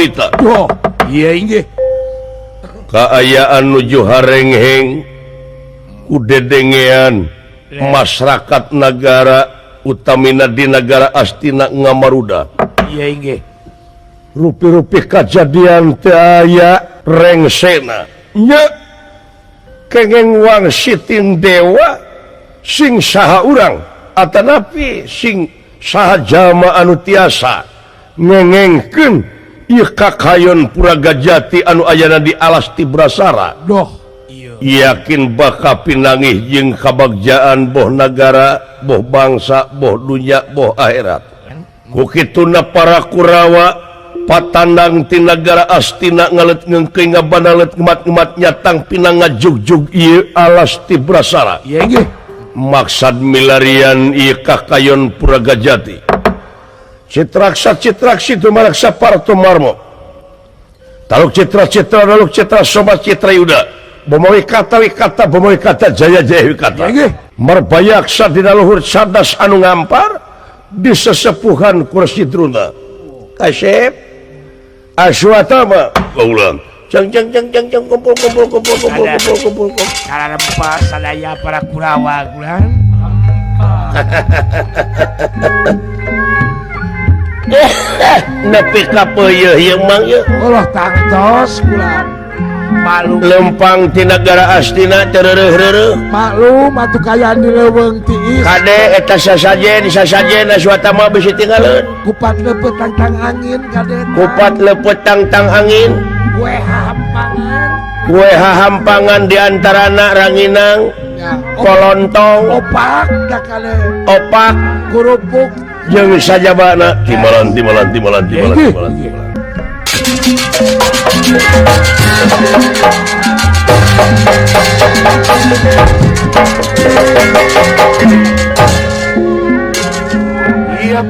Kita. Oh, iya inggih. Kaayaan nuju harengheng ku dedengean masyarakat nagara utamina di nagara Astina Ngamaruda. Iya inggih. Rupi-rupi kajadian teu aya rengsena. Nya kengeng wangsitin dewa sing saha urang atanapi sing saha jalma anu tiasa ngengengkeun ieu kakayon Puragajati anu ayana di alas Tibrasara. Doh, yakin bakal pinangih jeung kabagjaan boh nagara, boh bangsa, boh dunya, boh akhirat. Ku kituna para Kurawa patandang ti nagara Astina ngalet ngengkeuy ngabanalet ngemat-ngemat nyatang pinang ngajugjug ieu alas Tibrasara. Iya inggih. Maksad milarian ieu kakayon Puragajati. Citraksa citraksi tumaraksa parto marmo. Taluk citra citra taluk citra sobat citra yuda. Bomawi kata wikata bomawi kata jaya jaya wikata. Merbayaksa dina luhur cadas anu ngampar di sesepuhan kursi druna. Kasep Aswatama ulang. Jang jang jang jang jang kumpul kumpul kumpul kumpul kumpul kumpul kumpul. Kalarempa sadaya para Kurawa gulan. Nepi ka peuyeeh ieu mang ieu. Allah tangtos kula. Maklum lempang ti nagara Astina teu reureuh-reureuh. Maklum atuh kayaan di leuweung tiis. Kade eta sasajen sasajen Aswatama bisi tinggaleun. Kupat leupeut tangtang angin kade. Kupat leupeut tangtang angin. Kue hahampangan. Kue hahampangan di antarana ranginang. Ya, kolontong, opak dakale. Opak kerupuk jeung sajabana timalan timalan timalan timalan timalan. Iya,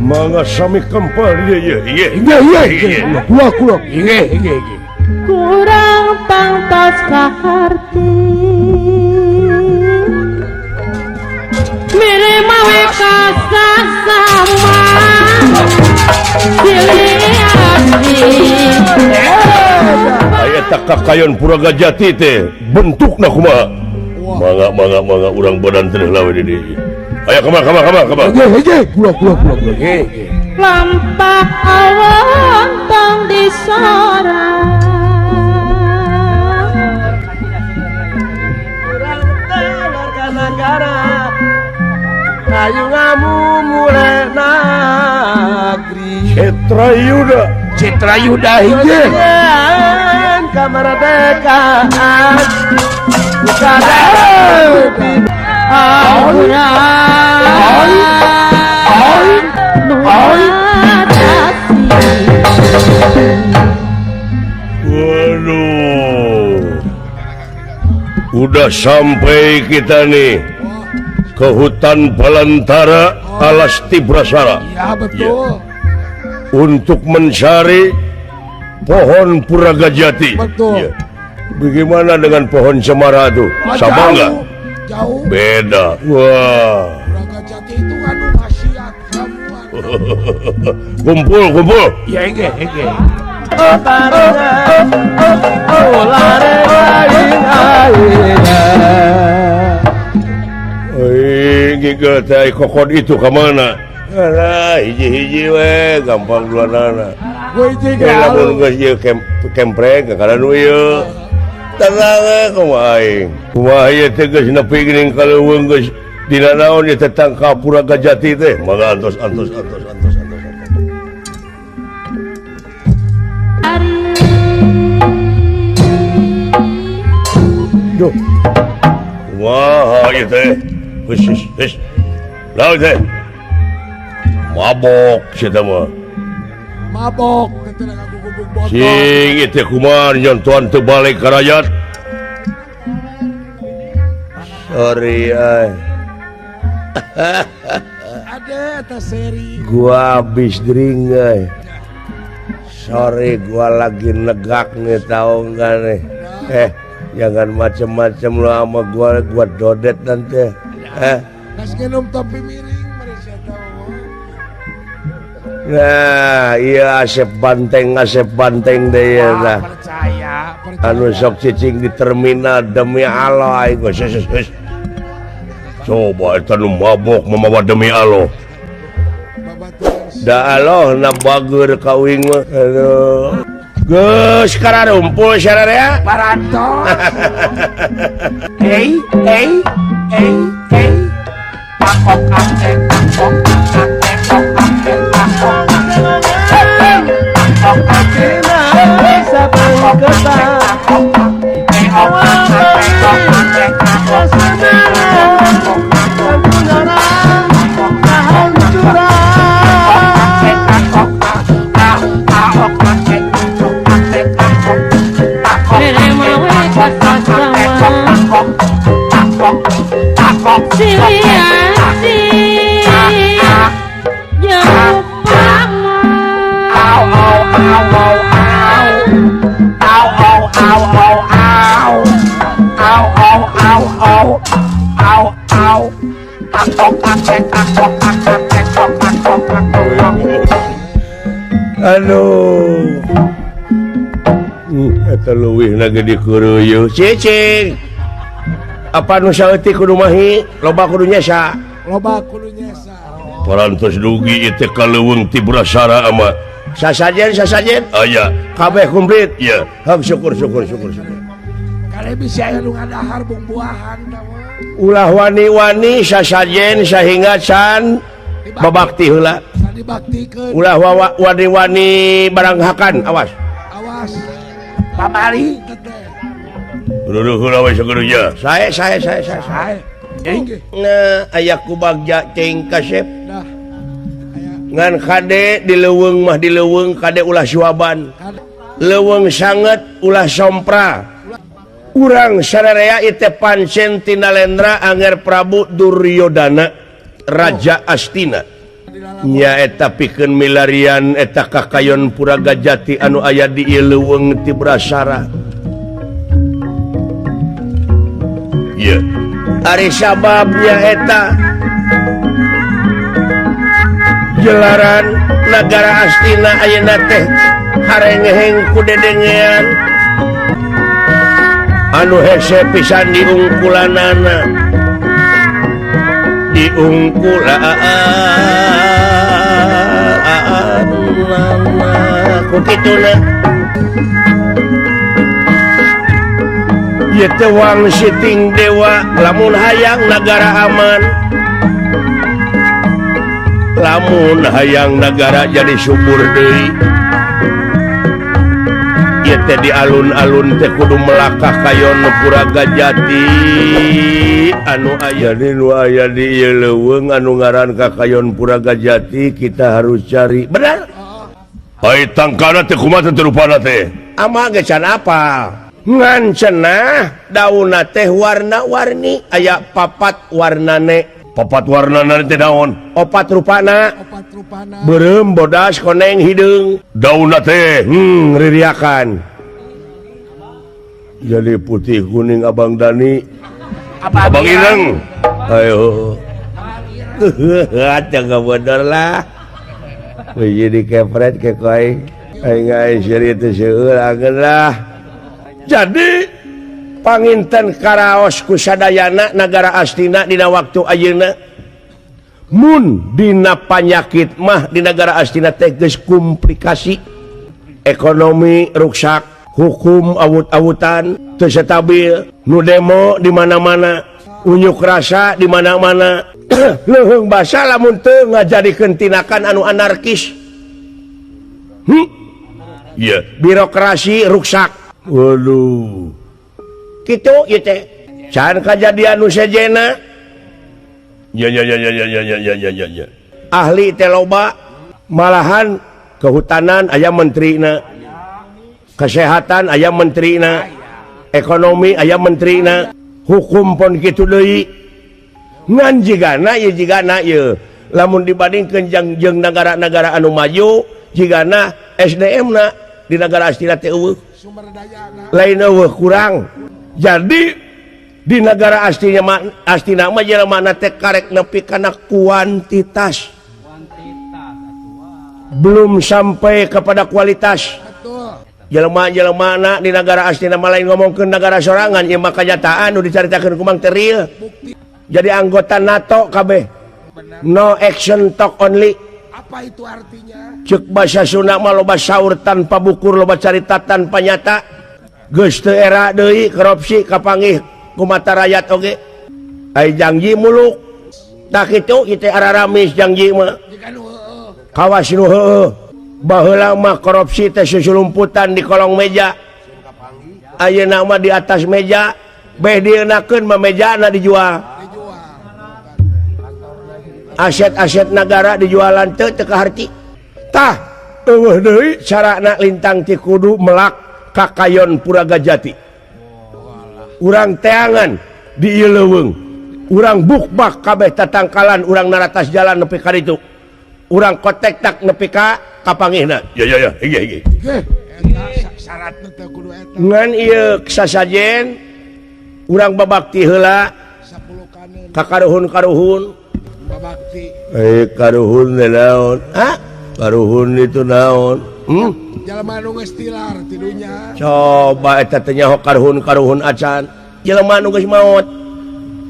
mangga sami kempal ieu ieu ieu. Iya iya iya. Kula kula. Iya iya iya. Kurang tangtos kaharti. Mire mawe kasasama silih abdi. Aya tak kakayon Puragajati teh bentukna kumaha? Mangga mangga mangga urang badan teh lawe di dieu. Aya kumaha kumaha kumaha kumaha. Hege hege kula kula kula kula. Lampak awan tong disorang. Urang teh warga nagara kayu ngamumule nagri. Citra Yuda, Citra Yuda hiji. Kemerdekaan bukan Waduh, udah sampai kita nih ke hutan belantara alas Tibrasara. Ya betul. Ya. Untuk mencari pohon Puragajati. Betul. Ya. Bagaimana dengan pohon cemara itu? Oh, sama enggak? Jauh. Beda. Wah. Puragajati itu anu khasiat semua. Kumpul, kumpul. Ya inggih, inggih. Gigel teh kokon itu ka mana? Alah, hiji-hiji we, gampang duanana. Lamun geus ieu kempreng ka nu ieu. Tenang we kumaha aing. Kumaha ieu teh geus nepi geuning ka leuweung geus dina naon ieu teh tangkap Puragajati teh. Mangga antos antos antos antos antos. Duh. Kumaha ieu teh? Hus hus hus. Laut teh. Mabok sia mah. Mabok sing ieu teh kumaha nyontohan teu balik ka rakyat. Sorry ay. Ade eta seri. Gua habis drink ay. Sorry gua lagi negak nih tahu enggak nih. Jangan macem-macem lu sama gua, gua dodet nanti. Geus nginum topi miring mereka tahu. Nah, iya Asep Banteng deh ya nah. Percaya, percaya. Anu sok cicing di terminal demi Allah aing geus geus. Coba eta nu mabok mamawa demi Allah. Da Allah na bager ka uing mah. Aduh. Geus kararumpul sararea parantos. Hey hey hey hey. Pakok akek pakok akek pakok akek pakok Aduh, eta leuwih na gede kuruyuh. Cicing, apa nu saeutik kudu mahi, loba kudu nyesa. Loba kudu nyesa. Parantos dugi ieu teh ka leuweung ti Brasara ama. Sasajen sasajen. Aya, kabeh komplit. Ieu, hak syukur syukur syukur syukur. Kale bisa aya nu ngadahar bumbuahan tah. Ulah wani-wani sasajen sahingga can babakti heula. Ulah wani-wani barang hakan, awas. Awas. Pamali teteh. Duduh heula we sageurnya. Sae sae sae sae. Nah, aya ku bagja cing kasep. Dah. Ngan kade di leuweung mah di leuweung kade ulah suaban. Leuweung sanget ulah sompra. Urang sararea ieu teh pancen Tinalendra Anger Prabu Duryodana Raja Astina. Nya eta pikeun milarian eta kakayon Puragajati anu aya di ieu leuweung ti Brasara. Ieu ari sababnya eta jelaran nagara Astina ayeuna teh harengeheng ku dedengean anu hese pisan diungkulanana diungkulanana ku kituna ieu teh wangsiting dewa lamun hayang nagara aman lamun hayang nagara jadi subur deui ieu teh di alun-alun teh kudu melakah kayon Puragajati anu aya di nu aya di ieu leuweung anu ngaran kakayon Puragajati kita harus cari benar ai tangkana teh kumaha teh rupana teh ama ge can apal ngan cenah daunna teh warna-warni aya papat warnane papat warnana teh naon opat rupana opat rupana beureum bodas koneng hideung daunna teh ririakan jadi putih kuning abang Dani abang Ireng ayo jaga bodor lah jadi kepret kekoi aing aing seuri teh seueur angeun lah. Jadi panginten karaos kusadayana nagara Astina dina waktu ayeuna mun dina panyakit mah di nagara Astina teh geus komplikasi ekonomi ruksak hukum awut-awutan teu stabil nu demo di mana-mana unjuk rasa di mana-mana leuheung basa lamun teu ngajadikeun tindakan anu anarkis. Iya, birokrasi ruksak. Waduh. Kitu ieu teh. Can kajadian nu sejenna. Ya ya ya ya ya ya ya ya ya. Ahli teh loba, malahan kehutanan aya menterina. Kesehatan aya menterina. Ekonomi aya menterina. Hukum pon kitu deui. Ngan jigana ieu jigana ieu. Lamun dibandingkeun jeung nagara-nagara anu maju, jigana SDM na di nagara Astina teh eueuh. Lain eueuh kurang. Jadi di negara Astina Astina mah jelema teh karek nepi kana kuantitas. Belum sampai kepada kualitas. Jelema-jelema di negara asli nama lain ngomongkeun negara sorangan ieu mah kanyataan nu dicaritakeun ku Mang Teril. Jadi anggota NATO kabeh. No action talk only. Apa itu artinya? Cek bahasa Sunda mah loba saur tanpa bukur, loba carita tanpa nyata. Geus teu era deui korupsi kapanggih ku mata rakyat oge. Ai janji muluk. Tah kitu ieu teh araramis janji mah. Kawas nu heueuh. Baheula mah korupsi teh susulumputan di kolong meja. Ayeuna mah di atas meja, beh dieunakeun mah mejana dijual. Aset-aset nagara dijualan teu teu kaharti. Tah eueuh deui carana lintang ti kudu melak kakayon Puragajati. Urang teangan di ieu leuweung. Urang bukbak kabeh tatangkalan urang naratas jalan nepi ka ditu. Urang kotek tak nepi ka kapanggihna. Ya ya ya, hiji hiji. Syaratna teh kudu eta. Ngan ieu sasajen urang babakti heula ka karuhun-karuhun. Babakti. Karuhun teh naon? Hah? Karuhun itu naon? Jelema nu geus tilar ti dunya. Coba eta teh nyaho karuhun-karuhun acan. Jelema nu geus maot.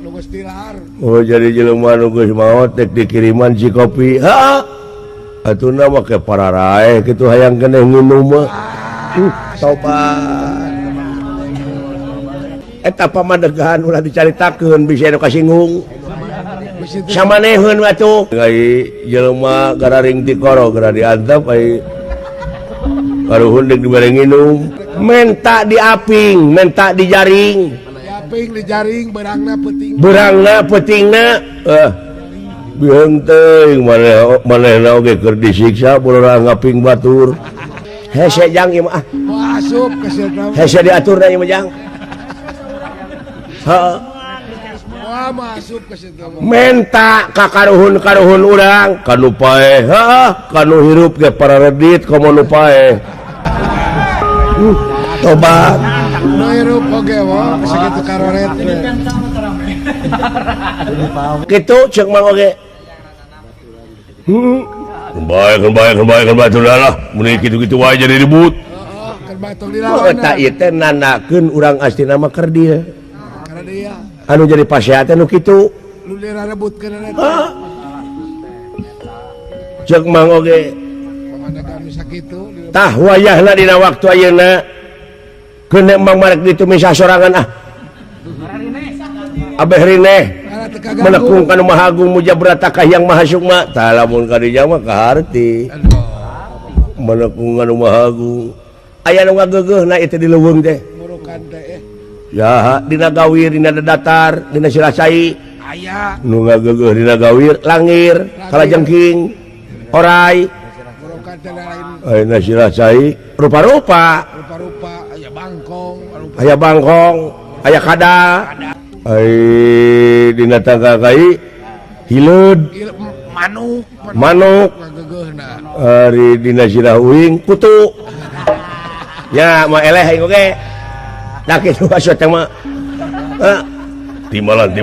Nu geus tilar. Oh jadi jelema nu geus maot dek dikiriman si kopi. Heeh. Atuna mah ke pararaeh kitu hayang keneh nginum mah. Tobat. Eta pamadegan ulah dicaritakeun bisa nu kasinggung. Samanehun atuh. Ai jelema gararing ti koro gara diantep ai karuhun deuk dibere nginum. Menta diaping, menta dijaring. Diaping dijaring beurangna peuting. Beurangna peutingna biheung teuing manehna oge keur disiksa bolorang ngaping batur. Hese jang ieu mah. Wah asup ka sieuna. Hese diaturna ieu mah jang. Heeh. Wah masuk ka situ. Menta ka karuhun-karuhun urang kanu paeh, heeh, kanu hirup ge pararedit komo nu paeh. Tobat. Nu hirup oge wa sakitu karoret. Kitu ceuk Mang oge. Baik, lah. Mun kitu-kitu wae jadi ribut. Heeh, eta ieu teh nandakeun urang asli nama kerdil. Kerdil. Anu jadi pasea teh nu kitu. Nu direbutkeun eta. Ceuk Mang oge. Tah wayahna dina waktu ayeuna keun Mang marek ditumis sorangan ah. Abeh rineh menekung kanu Maha Agung Mujabrata ka Hyang Maha Sukma. Tah lamun ka dinya mah kaharti. Menekung kanu Maha Agung. Aya nu ngageugeuhna ieu teh di leuweung teh. Murukan teh. Ya, dina gawir, dina datar, dina silasai. Aya nu ngageugeuh dina gawir, langir, kalajengking, orai. Murukan teh lain. Ayeuna silasai rupa-rupa. Rupa-rupa aya bangkong, aya bangkong, aya kadal. Ai dina tangga kai hileud manuk manuk ari dina sirah uing kutu ya mah eleh aing oge da kitu asup teh mah timbalan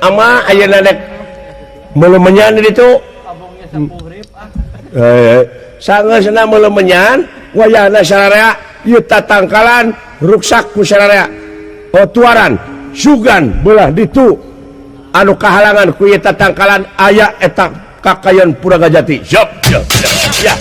ama ayeuna dek meulemenyan di ditu sangeusna meulemenyan wayahna sararea ieu tatangkalan ruksak ku sararea otuaran sugan belah ditu anu kahalangan ku ieu tatangkalan aya eta kakayon Puragajati. Siap siap ya.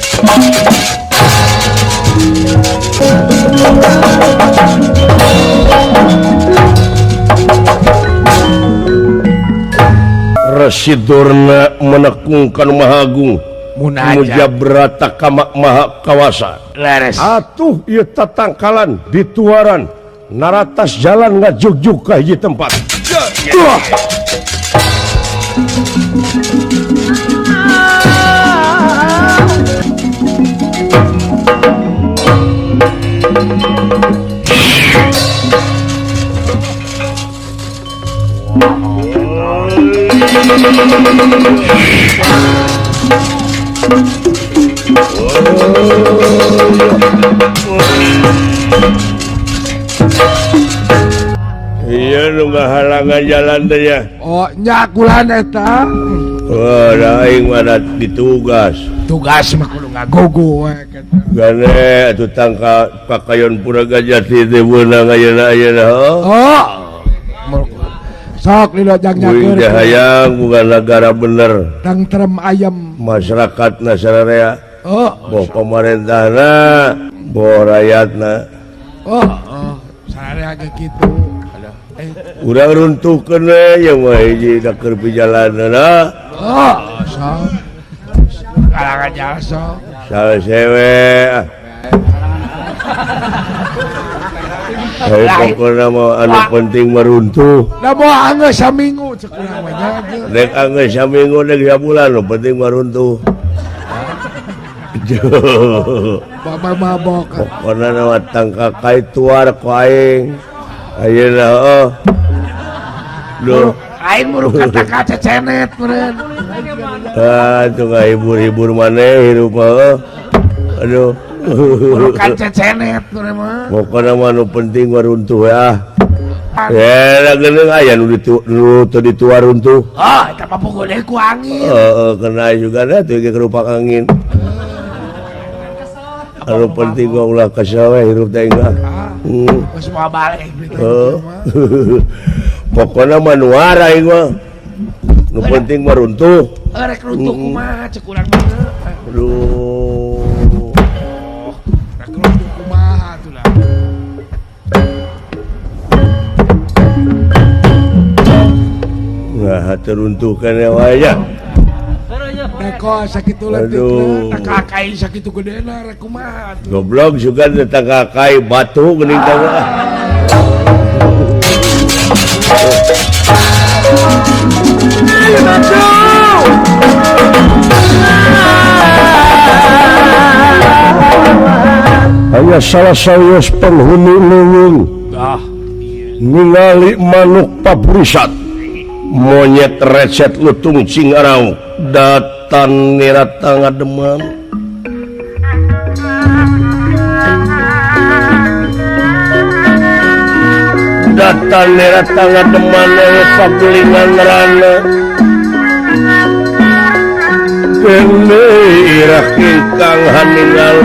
Resi Durna menekung kanu Maha Agung Mujabrata ka Maha Kawasa. Atuh ieu tatangkalan dituaran naratas jalan ngajugjug ka hiji tempat. Iya nu ngahalangan jalan teh ya. Oh, nya kulan eta. Oh, da aing mah ditugas. Tugas mah kudu ngagogo we kitu. Gane atuh tangka kakayon Puragajati teh beunang ayeuna ayeuna. Oh. Sok lila jang nyakeun. Wih hayang bukan negara bener. Tangtrem ayam masyarakat nasararea. Oh, boh pemerintahna, boh rakyatna. Oh, oh, sararea ge kitu. Urang runtuhkeun we yang mah hiji da keur pijalanna. Oh, sok. Kalangan jalan sok. Salah ah. Hey, pokokna mah anu penting meruntuh. Da moal anggeus saminggu cek urang mah nya. Dek anggeus saminggu dek sabulan nu penting meruntuh. Bapak mabok. Pokokna mah tangka kai tuar ku aing. Ayeuna heuh. Duh, aing muruk kata cecenet meureun. Ah, tuh ngahibur-hibur maneh hirup mah. Aduh. Murukan cecenet meureun mah. Pokokna mah nu penting mah runtuh ya. Ya, geuning aya nu teu dituar runtuh. Oh, eta mah pukul deui ku angin. Heeh, kena juga da teu ge kerupak angin. Anu penting mah ulah kesel we hirup teh enggak. Geus moal balik gitu. Pokokna mah nu aing mah. Nu penting mah runtuh. Rek runtuh kumaha cek urang mah. Aduh. Rek runtuh kumaha atuh lah. Nah, teruntuh kan ya wae nya. Reko sakitu leutikna, takakai sakitu gedena rek kumaha atuh. Goblok juga takakai batu geuning teh ah. Aya salah sawios penghuni leuweung. Ningali manuk papurisat. Monyet recet lutung cingaraung datan nirata ngademan. Datan nirata ngademan pagulingan rana. Kene irah ingkang haningal.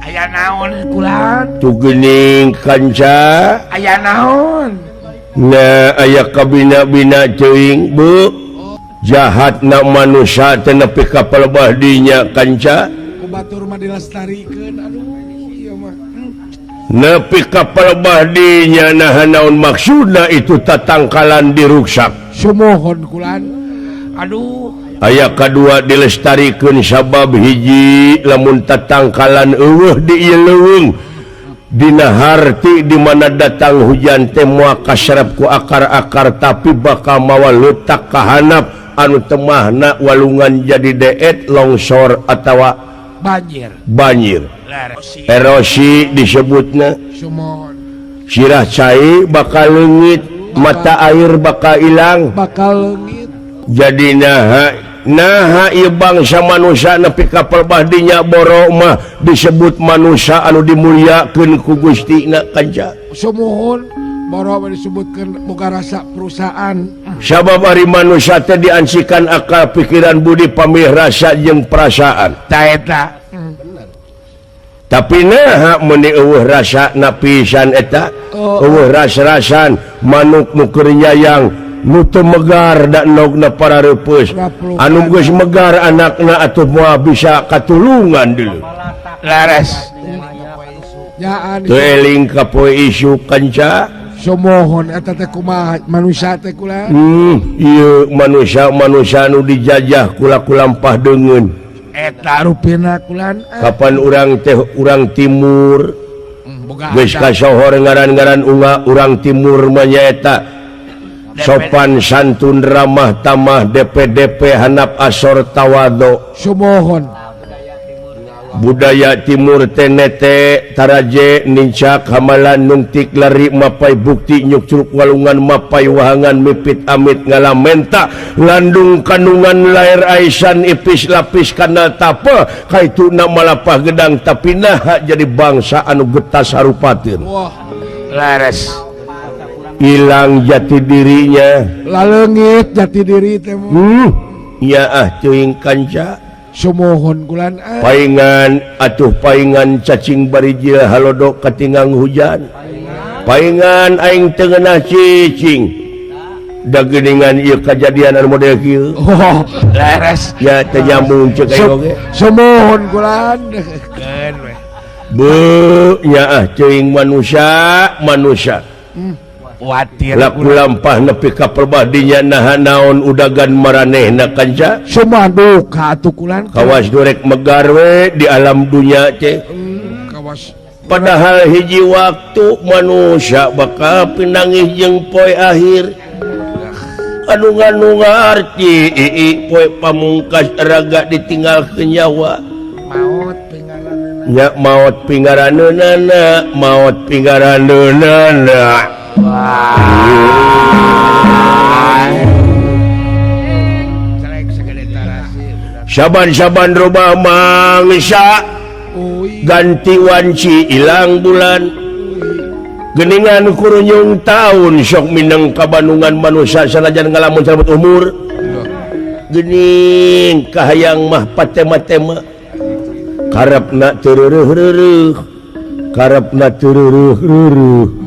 Aya naon kulan? Tu geuning kanca. Aya naon? Na aya kabina-bina teuing bu. Jahatna manusia teh nepi ka palebah dinya kanca. Ku batur mah dilestarikeun aduh ieu mah. Nepi ka palebah dinya naha naon maksudna itu tatangkalan diruksak. Sumuhun kulan. Aduh. Aya kadua dilestarikeun sabab hiji lamun tatangkalan eueuh di ieu leuweung dina harti di mana datang hujan teh moal kaserep ku akar-akar tapi bakal mawa leutak ka handap anu temahna walungan jadi deet longsor atawa banjir. Banjir. Erosi disebutna. Sirah cai bakal leungit, mata air bakal ilang, bakal leungit. Jadi naha ieu bangsa manusia nepi ka palebah dinya boro mah disebut manusia anu dimuliakeun ku Gustina kanca. Sumuhun boro mah disebutkeun boga rasa perusahaan. Sabab ari manusia teh diansikan akal pikiran budi pamih rasa jeung perasaan. Ta eta. Tapi naha meuni eueuh rasana pisan eta? Eueuh ras-rasan manuk nu keur nyayang nu teu megar da endogna parareupeus anu geus megar anakna atuh moal bisa katulungan deuleu. Laras. Teu eling ka poe isuk kanca. Sumuhun eta teh kumaha manusia teh kula? Ieu manusia-manusia nu dijajah kula-kulampah deungeun. Eta rupina kulan. Kapan urang teh urang timur geus kasohor ngaran-ngaran unga urang timur mah nyaeta sopan santun ramah tamah DPDP hanap asor tawado. Sumuhun. Budaya Timur Tenete Taraje Nincak Hamalan Nungtik Lari Mapai Bukti Nyukcruk Walungan Mapai Wahangan Mipit Amit Ngalamenta Landung Kandungan Lair Aisan Ipis Lapis Kanal Tapa Kaituna Malapah Gedang tapi nah jadi bangsa anu getas harupateun. Wah, leres. Hilang jati dirinya. Laleungit jati diri teh. Ya ah teuing kanca. Sumuhun kulan paingan atuh paingan cacing barijil halodok katingang hujan paingan aing teu ngeunah cicing da geuningan ieu kajadian anu model kieu. Oh, leres ya teu nyambung ceuk aing oge. Sumuhun kulan keun we. Beuh nya ah teuing manusia manusia. Laku lampah nepi ka perbadinya naha naon udagan maranehna kanca sumaduka atuh kulan kawas dorek megar we di alam dunya teh. Kawas padahal hiji waktu manusia bakal pinangih jeung poe akhir anu nganu ngarti poe pamungkas raga ditinggal ke nyawa maot pingaraneunana nya maot pingaraneunana maot pingaraneunana. Saban-saban robah mangsa ganti wanci ilang bulan geningan kurunyung tahun sok mineng kabandungan manusia sanajan ngalamun salebet umur gening kahayang mah patema-tema karepna teu reureuh-reureuh karepna teu reureuh-reureuh.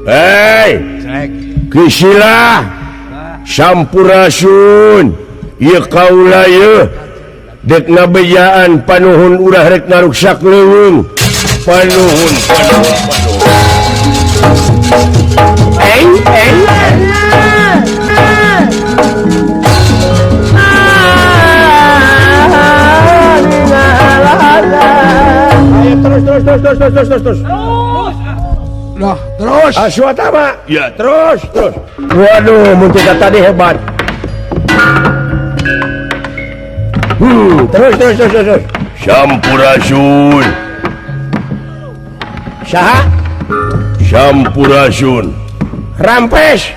Hei Kisilah Sampurasun ieu kaula ieu dek ngabejaan panuhun urah rek ngaruksak leuweung panuhun panuhun panuhun. Ayo terus terus terus terus terus terus terus. Loh, terus. Aswatama. Ya, terus, terus. Waduh, muncul tadi hebat. Terus, terus, terus, terus. Sampurasun. Saha? Sampurasun. Rampes.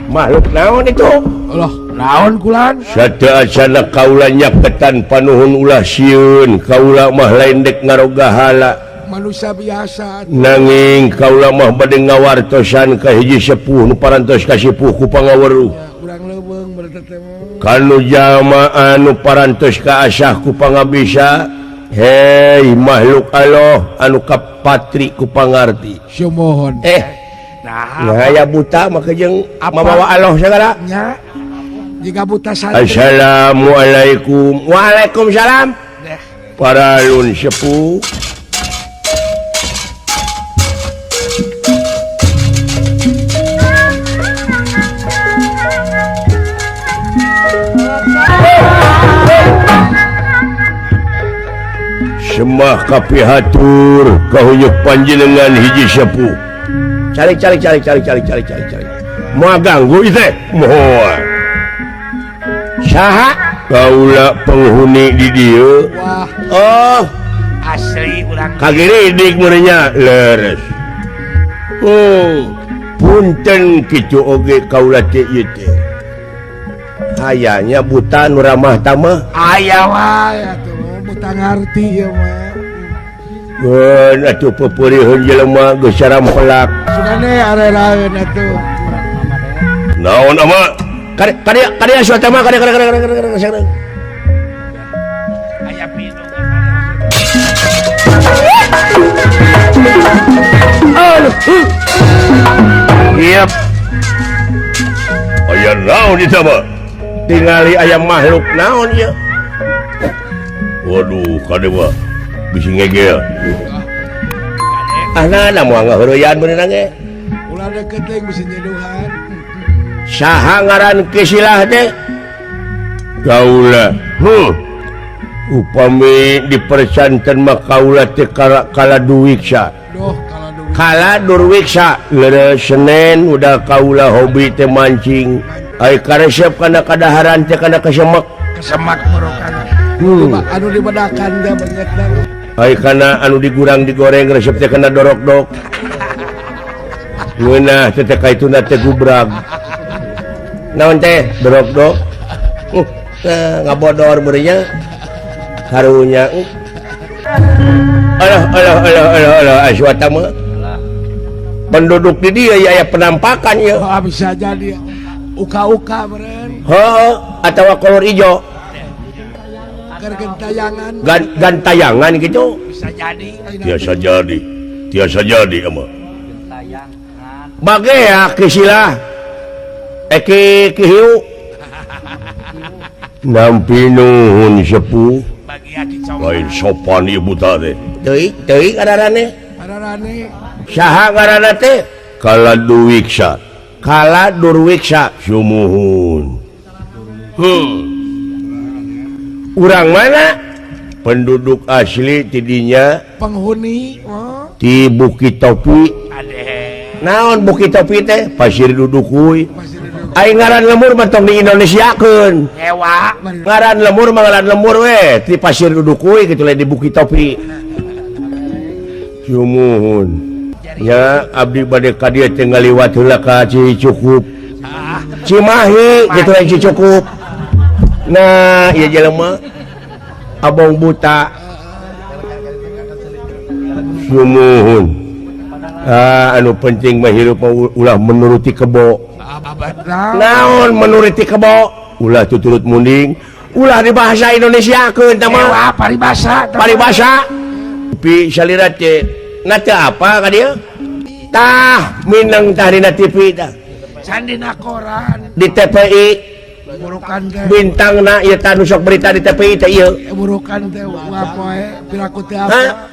Makhluk naon itu? Loh, naon kulan? Sateuacanna kaula nyaketan panuhun ulah sieun, kaula mah lain dek ngarogahala. Manusia biasa nanging kaula mah bade ngawartosan ka hiji sepuh nu parantos kasipuh ku pangaweruh urang leuweung berarti teh kanu jalma anu parantos ka asah ku pangabisa. Hei makhluk Allah anu kapatri ku pangarti sumuhun. Nah aya buta mah jeung mabawa Allah sagala nya jiga buta santri. Assalamualaikum. Waalaikumsalam. Paralun sepuh. Semah kapihatur kahuyuk panjenengan hiji sepuh. Cari cari cari cari cari cari cari cari. Moal ganggu ieu teh. Moal. Saha? Kaula penghuni di dieu. Wah. Oh, asli urang. Kagiridik meureunnya leres. Oh, punten kitu oge kaula teh ieu teh. Hayanya buta nu ramah tamah. Aya wae atuh. Buta ngarti ieu mah. Geun atuh pepeurieun jelema geus sarampelak. Sugane areraeun atuh. Naon ama? Kade kade kade Aswatama kade kade kade kade kade. Aya pinu. Aduh. Yep. Aya naon ieu mah? Tingali aya makhluk naon ieu? Waduh, kade mah bisi ngegel. Ah, nah, moal ngaheureyan beunang ge. Ulah deket teh bisi nyeduhan. Saha ngaran Kisilah teh? Kaula. Huh. Upami dipersanten mah kaula teh kala duwiksa. Duh, kala duwiksa. Kala Durwiksa leres Senen udah kaula hobi teh mancing. Ai karesep kana kadaharan teh kana kesemek. Kesemak merokan. Anu dibedakan teh beungeutna. Ai kana anu digurang digoreng resep teh kana dorok-dok. Ngeunah teh teh kaituna teh gubrag. Naon teh dorok-dok? Ngabodor beureunnya. Karunya. Alah alah alah alah alah aswata mah. Penduduk di dia ya penampakan ya. Oh, bisa jadi uka-uka meren. Heeh, atawa kolor ijo. Keur gentayangan. Gantayangan gitu. Bisa jadi. Tiasa jadi. Tiasa jadi emang. Gentayangan. Bagea kisilah. Eki kihiu. Nampi nuhun sepuh. Lain sopan ibu teh. Teuing teuing ararane. Ararane. Saha ngaranna teh? Kala Duwiksa. Kala Durwiksa sumuhun. Urang mana? Penduduk asli tidinya penghuni di Bukit Topi. Naon Bukit Topi teh? Pasir Dudukuy. Ai ngaran lemur mah tong di Indonesiakeun. Nyewa. Ngaran lemur mah ngaran lemur we di Pasir Dudukuy kitu lain di Bukit Topi. Sumuhun. Ya abdi bade ka dieu teh ngaliwat heula ka Cicukup. Cimahi kitu lain Cicukup. Nah, ieu jelema abong buta. Sumuhun. Ah, anu penting mah hirup ulah menuruti kebo. Naon menuruti kebo? Ulah tuturut munding, ulah di bahasa Indonesiakeun tah mah. Paribasa, paribasa. Pi salira teh na teu apa ka dieu? Tah minang tah dina TV tah. Sandina koran di TPI burukan teh bintangna ieu tah nu sok berita di TPI teh ieu. Burukan teh poe piraku teh apa?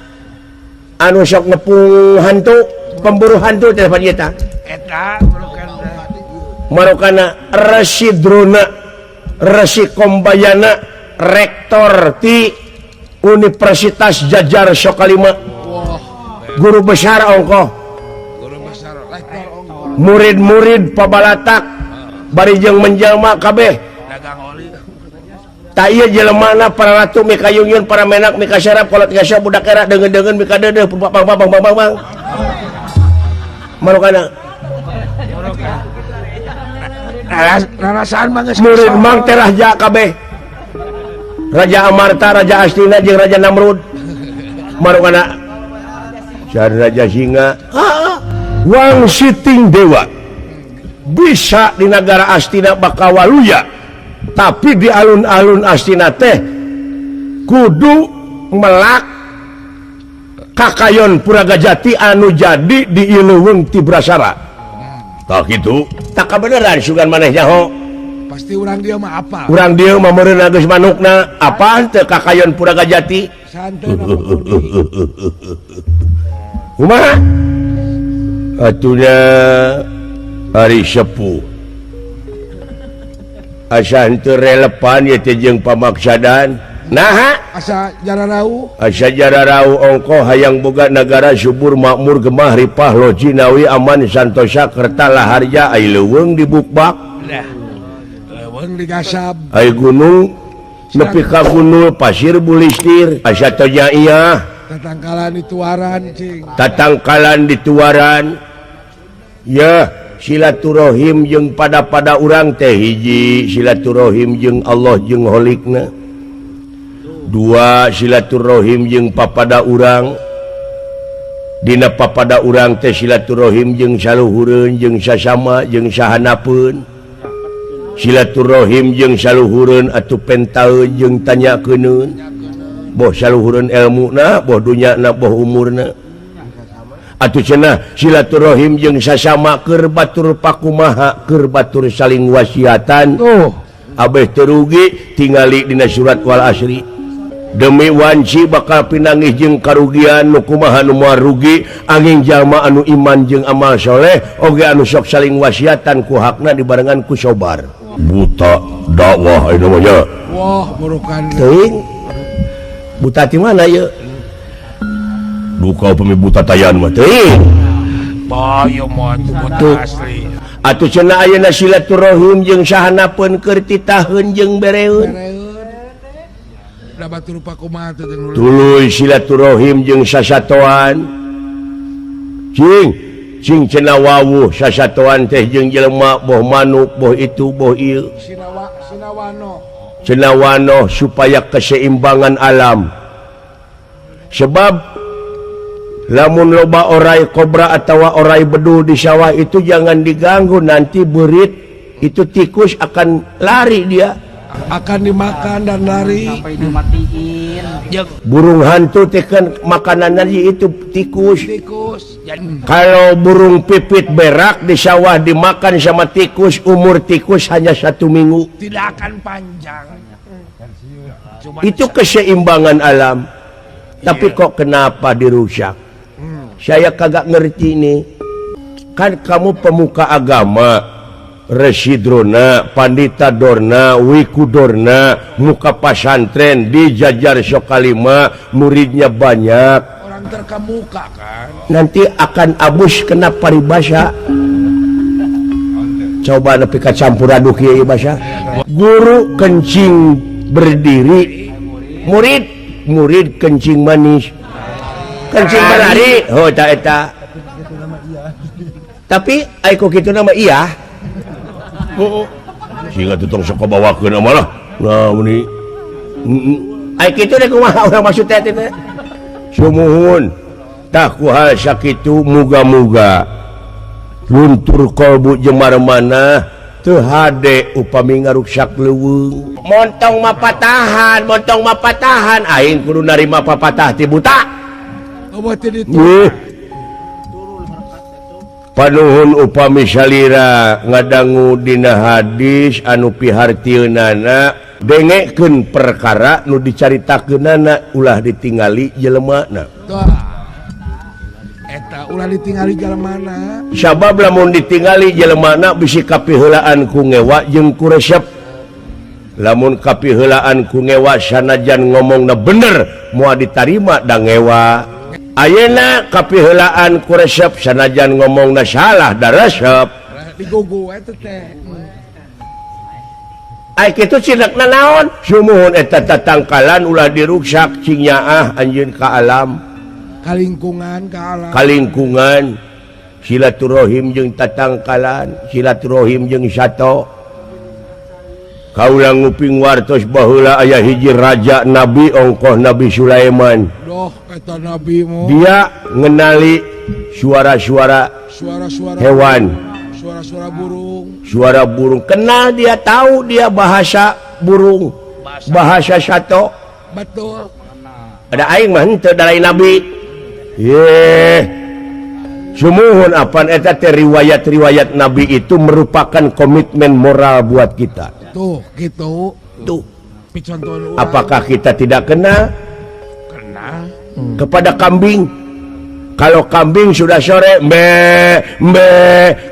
Anu sok ngepung hantu, pemburu hantu teh pan ieu tah. Eta burukan teh. Marokana Resi Drona, Resi Kombayana, rektor ti Universitas Jajar Sokalima. Guru besar ongkoh. Murid-murid pabalatak bari jeung menjelma kabeh. Ta ieu jelemana para ratu mikayungyun, para menak mikasarap, kolot gasya budak era deungeun-deungeun mikadeudeuh bang bang bang bang bang. Marokana. Rarasaan mah geus murid mang teh raja kabeh. Raja Amarta, Raja Astina jeung Raja Namrud. Marokana Raja Singa. Wang Siting Dewa bisa di negara Astina bakal waluya, tapi di alun-alun Astina teh kudu melak kakayon Puragajati anu jadi di Ileuweung Tibrasara. Tak kitu, tak kabeneran sugan maneh nyaho. Pasti urang dieu mah apa? Urang dieu mah meureun geus manukna, apaan teh kakayon Puragajati? Santai. Kumaha? Atunya hari sepuh asa henteu relevan ieu teh jeung pamaksadan. Naha? Asa jararau. Asa jararau ongkoh hayang boga nagara subur makmur gemah ripah loji nawi aman santosa kerta laharja ai leuweung dibukbak. Leuweung digasab. Ai gunung nepi ka gunung pasir bulistir asa toja ieu. Tatangkalan dituaran cing. Tatangkalan dituaran. Ya, silaturahim jeung pada-pada urang teh hiji, silaturahim jeung Allah jeung Holikna. Dua, silaturahim jeung papada urang. Dina papada urang teh silaturahim jeung saluhureun jeung sasama jeung sahanapeun. Silaturahim jeung saluhureun atuh pentaeun jeung tanyakeun. Boh saluhureun elmuna, boh dunyana, boh umurna. Atuh cenah silaturahim jeung sasama keur batur pakumaha, keur batur saling wasiatan. Abeh teu rugi tingali dina surat Wal Asri. Demi wanci bakal pinangih jeung karugian nu kumaha nu moal rugi angin jalma anu iman jeung amal soleh oge anu sok saling wasiatan ku hakna dibarengan ku sobar. Buta dakwah ieu mah nya. Wah, burukan. Teuing. Buta di mana ya? Duka upami buta tayan mah teuing. Bayo mah Tuh. asli. Atuh cenah ayeuna silaturahim jeung sahanapeun keur titaheun jeung bereun. Da batur rupa kumaha teh jeung Tuluy silaturahim jeung sasatoan. Cing, cing cenah wawuh sasatoan teh jeung jelema boh manuk boh itu boh ieu. Sinawa sinawano. Cenah wano supaya keseimbangan alam. Sebab lamun loba orai kobra atau orai bedul di sawah itu jangan diganggu, nanti berit itu tikus akan lari, dia akan dimakan dan lari sampai dimatiin. Burung hantu teh kan makanannya itu tikus. Tikus. Kalau burung pipit berak di sawah dimakan sama tikus, umur tikus hanya 1 minggu, tidak akan panjang. Cuma itu keseimbangan alam. Tapi kok kenapa dirusak? Saya kagak ngerti nih. Kan kamu pemuka agama, Residrona, Pandita Dorna, Wikudorna, muka pasantren dijajar Sokalima, muridnya banyak. Orang terkemuka kan. Nanti akan abus kena paribasa. Coba nepi ka campur aduk ieu basa. Guru kencing berdiri, murid kencing manis. Kencing berlari, oh ta eta. Tapi ai ku kitu nama iya. Sehingga tutong sok bawakeun amalah. Nah meni. Ai kitu deh kumaha urang maksud teh teh. Sumuhun. Tah ku hal sakitu muga-muga luntur kolbu jemar mana teu hade upami ngaruksak leuweung. Montong mapatahan, montong mapatahan aing kudu narima papatah ti buta. Panuhun upami salira ngadangu dina hadis anu pihartieunana dengekeun perkara nu dicaritakeunana ulah ditingali jelemana. Eta ulah ditingali jelemana. Sabab lamun ditingali jelemana bisi kapiheulaan ku ngewa jeung ku resep. Lamun kapiheulaan ku ngewa sanajan ngomongna bener moal ditarima da ngewa. Ayeuna kapiheulaan ku resep sanajan ngomongna salah da resep. Digugu eta teh. Ai kitu cenekna naon? Sumuhun eta tatangkalan ulah diruksak cing nyaah anjeun ka alam. Kalingkungan ka alam. Kalingkungan silaturahim jeung tatangkalan, silaturahim jeung sato. Kaula nguping wartos baheula aya hiji raja nabi ongkoh Nabi Sulaiman. Doh eta nabi mo. Dia ngenali suara-suara suara-suara hewan, suara-suara burung. Suara burung kenal dia, tahu dia bahasa burung, bahasa sato. Betul. Ada aing mah henteu da lain nabi. Ye. Sumuhun apan eta teh riwayat-riwayat nabi itu merupakan komitmen moral buat kita. Tuh, gitu. Tuh. Apakah kita tidak kenal? Kenal. Kepada kambing. Kalau kambing sudah sore, mbe, mbe,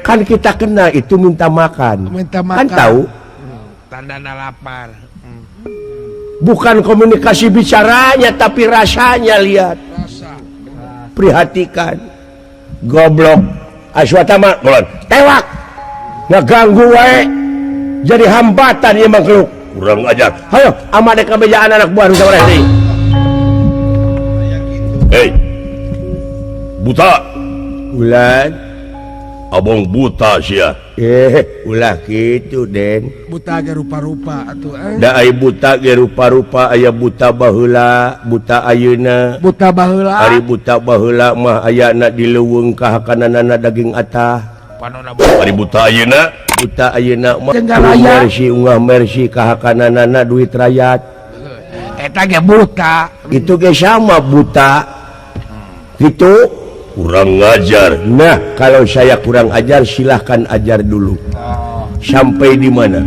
kan kita kenal itu minta makan. Minta makan. Kan tahu? Tanda lapar. Bukan komunikasi bicaranya, tapi rasanya lihat. Rasa. Perhatikan. Goblok. Aswatama, tewak. Ngeganggu wae. Jadi hambatan ya makhluk. Kurang ajar. Hayo, amade kabejaan anak buah nu sabareh deui. Hei. Buta. Ulan. Abong buta sia. Ulah kitu, Den. Buta ge rupa-rupa atuh. Da ai buta ge rupa-rupa, aya buta baheula, buta ayeuna. Buta baheula. Ari buta baheula mah ayana di leuweung kahakananana daging atah. Ari buta ayeuna, buta ayeuna mah mersi ungah mersi kahakananana duit rakyat. Eta ge buta. Itu ge sama buta. Gitu kurang ajar. Nah, kalau saya kurang ajar silahkan ajar dulu. Sampai di mana?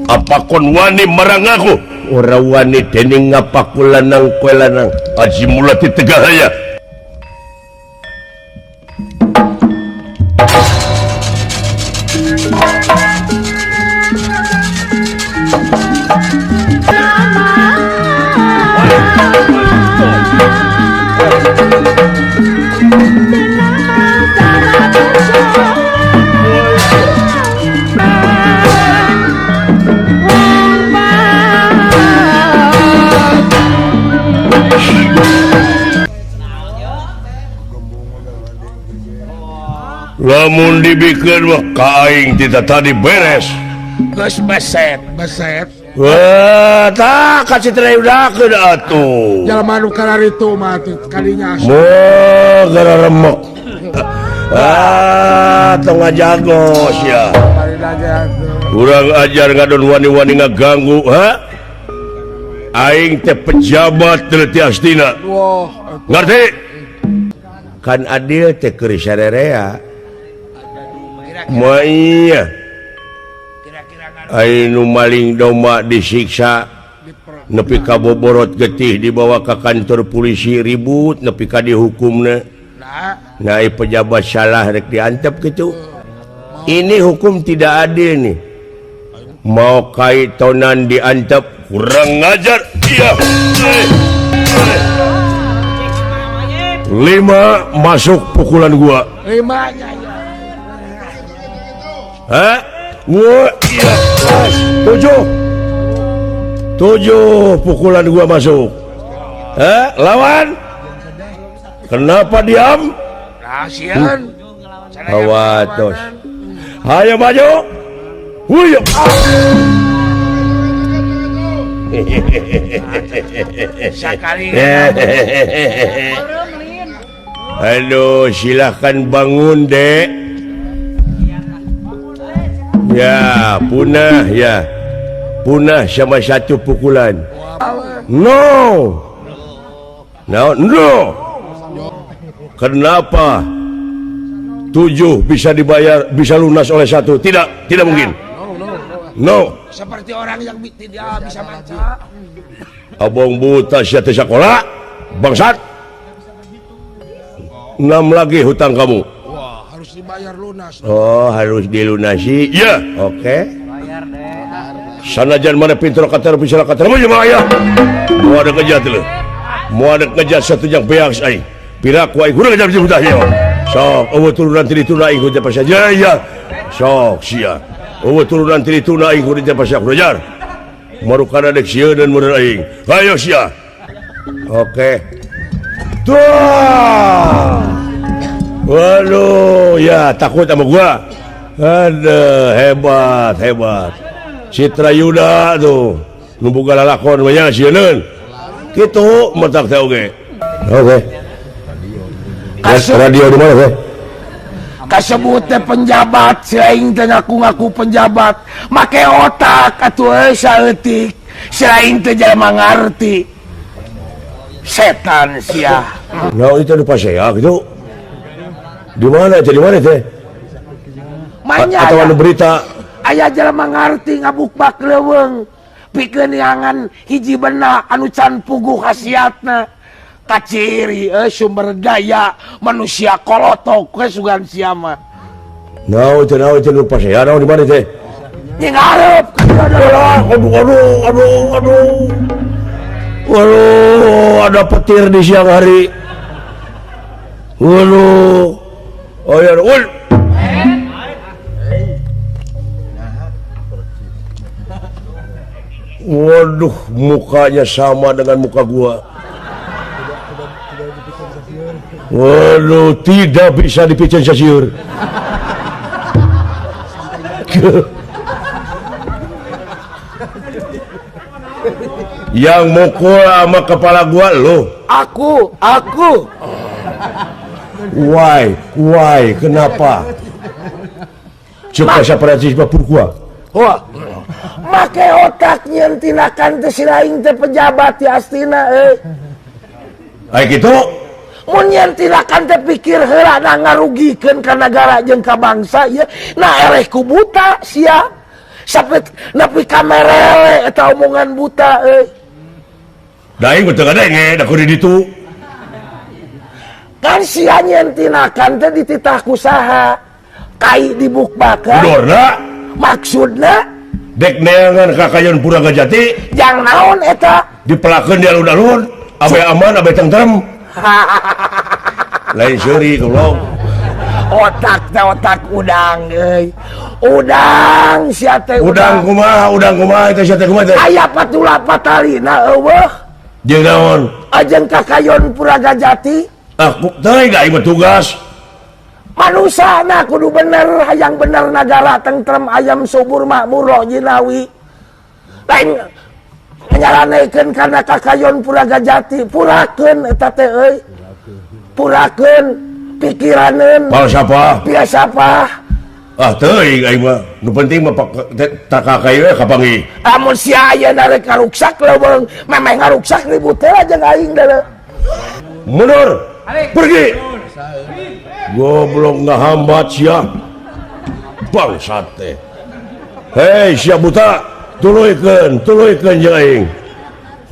Apa kon wani marang aku? Ora wani dening ngapaku lanang kowe lanang. Aji mulati tegahaya. Lamun dibikeun mah ka aing tita tadi beres. Geus beset, beset. Wah, tah ka Citra Yudakeun atuh. Jalma nu kararitu mah atuh kadinya. Moh gara remok. Ah, tong ngajago sia. Urang ajar ngadon wani-wani ngaganggu, ha? Aing teh pejabat teu tiastina. Ngerti? Kan adil teh keur sarerea. Moal iya. Aing nu maling domba disiksa nepi ka boborot getih dibawa ka kantor polisi ribut nepi ka dihukumna. Nah, pejabat salah rek diantep gitu. Ini hukum tidak adil nih. Mau kaitonan diantep kurang ngajar. Iya. 5 masuk pukulan gua. 5. Hah? Gua iya. 7. 7 pukulan gua masuk. Hah? Lawan? Kenapa diam? Kasihan. Awatos. Ayo maju. Huyuk. Sekali. Aduh, silahkan bangun, Dek. Ya, punah ya. Punah sama satu pukulan. No. No, no. Kenapa 7 bisa dibayar, bisa lunas oleh 1? Tidak, tidak mungkin. No. Seperti orang yang tidak bisa baca. Abang buta sia teu sakola, bangsat. 6 lagi hutang kamu. Wah, harus dibayar lunas. Oh, harus dilunasi. Ya, oke. Okay. Sanajan mana pintar kata bisa kata mau aya. Mau ada kejar teu. Mau ada kejar satu jang beak aing. Piraku aing kurang kejar buta sia. Sok, eueuh turunan ti ditu aing kudu pasah. Ya. Sok sia. Eueuh turunan ti ditu aing kudu pasah kudu. Marukana dek sieun meureun aing. Hayo sia. Oke. Tuh. Waduh, ya takut sama gua. Aduh, hebat, hebat. Citra Yuda tuh. Nu boga lalakon mah nya sieun. Kitu matak teh oge. Oke. Radio di mana teh? Kasebut teh penjabat, si aing teh ngaku-ngaku penjabat. Make otak atuh euy saeutik. Si aing teh jelema ngarti. Setan sia. Nah, itu di pasea gitu. Di mana teh? Di mana teh? Manya atau anu berita aya jelema ngarti ngabukbak leuweung pikeun neangan hiji benda anu can puguh khasiatna. Kaciri sumber daya manusia kolotok we sugan sia mah. Naon teh naon teh nu pasea naon di mana teh? Nya ngarep. Aduh aduh aduh aduh. Waduh, ada petir di siang hari. Waduh. Oh ya, ul. Waduh, mukanya sama dengan muka gua. Waduh, tidak bisa dipicen sasiur. Yang mukul sama kepala gua lo. Aku. Why, kenapa? Cek bahasa Perancis mah pourquoi? Wah. Make otak nyeun tinakan teh si lain teh pejabat di astina euy. Ai kitu? Mun nyeun tinakan teh pikir heula na ngarugikeun ka nagara jeung ka bangsa ieu. Na ereh ku buta sia. Sampai nepi ka merele eta omongan buta euy. Da aing teu ngadenge da kudu ditu. Kan sia nyeun tinakan teh dititah ku saha? Kai dibukbakan. Dudorna maksudna dek neangan ka kayon Puragajati. Jang naon eta? Dipelakeun di alun-alun, abe aman abe tentrem. Lain seuri goblok. Otak teh otak udang euy. Udang sia teh udang kumaha eta sia teh kumaha teh? Aya patula patalina eueuh. Jeung naon? Ajeng ka kayon Puragajati. Ah, teh da ieu tugas. Manusana kudu bener hayang bener nagara tentrem ayam subur makmur roh jinawi. Lain nyalanekeun kana kakayon Puragajati, purakeun eta teh euy. Purakeun pikiraneun. Falsafah. Filsafah. Ah teuing aing mah. Nu penting mah takakay we kapanggih. Amun sia ayeuna rek ngaruksak leuweung, memeh ngaruksak ribut teh jeung aing deuleu. Mundur. Pergi. Goblok ngahambat sia. Bangsat teh. Hei sia buta, tuluykeun, tuluykeun jeung aing.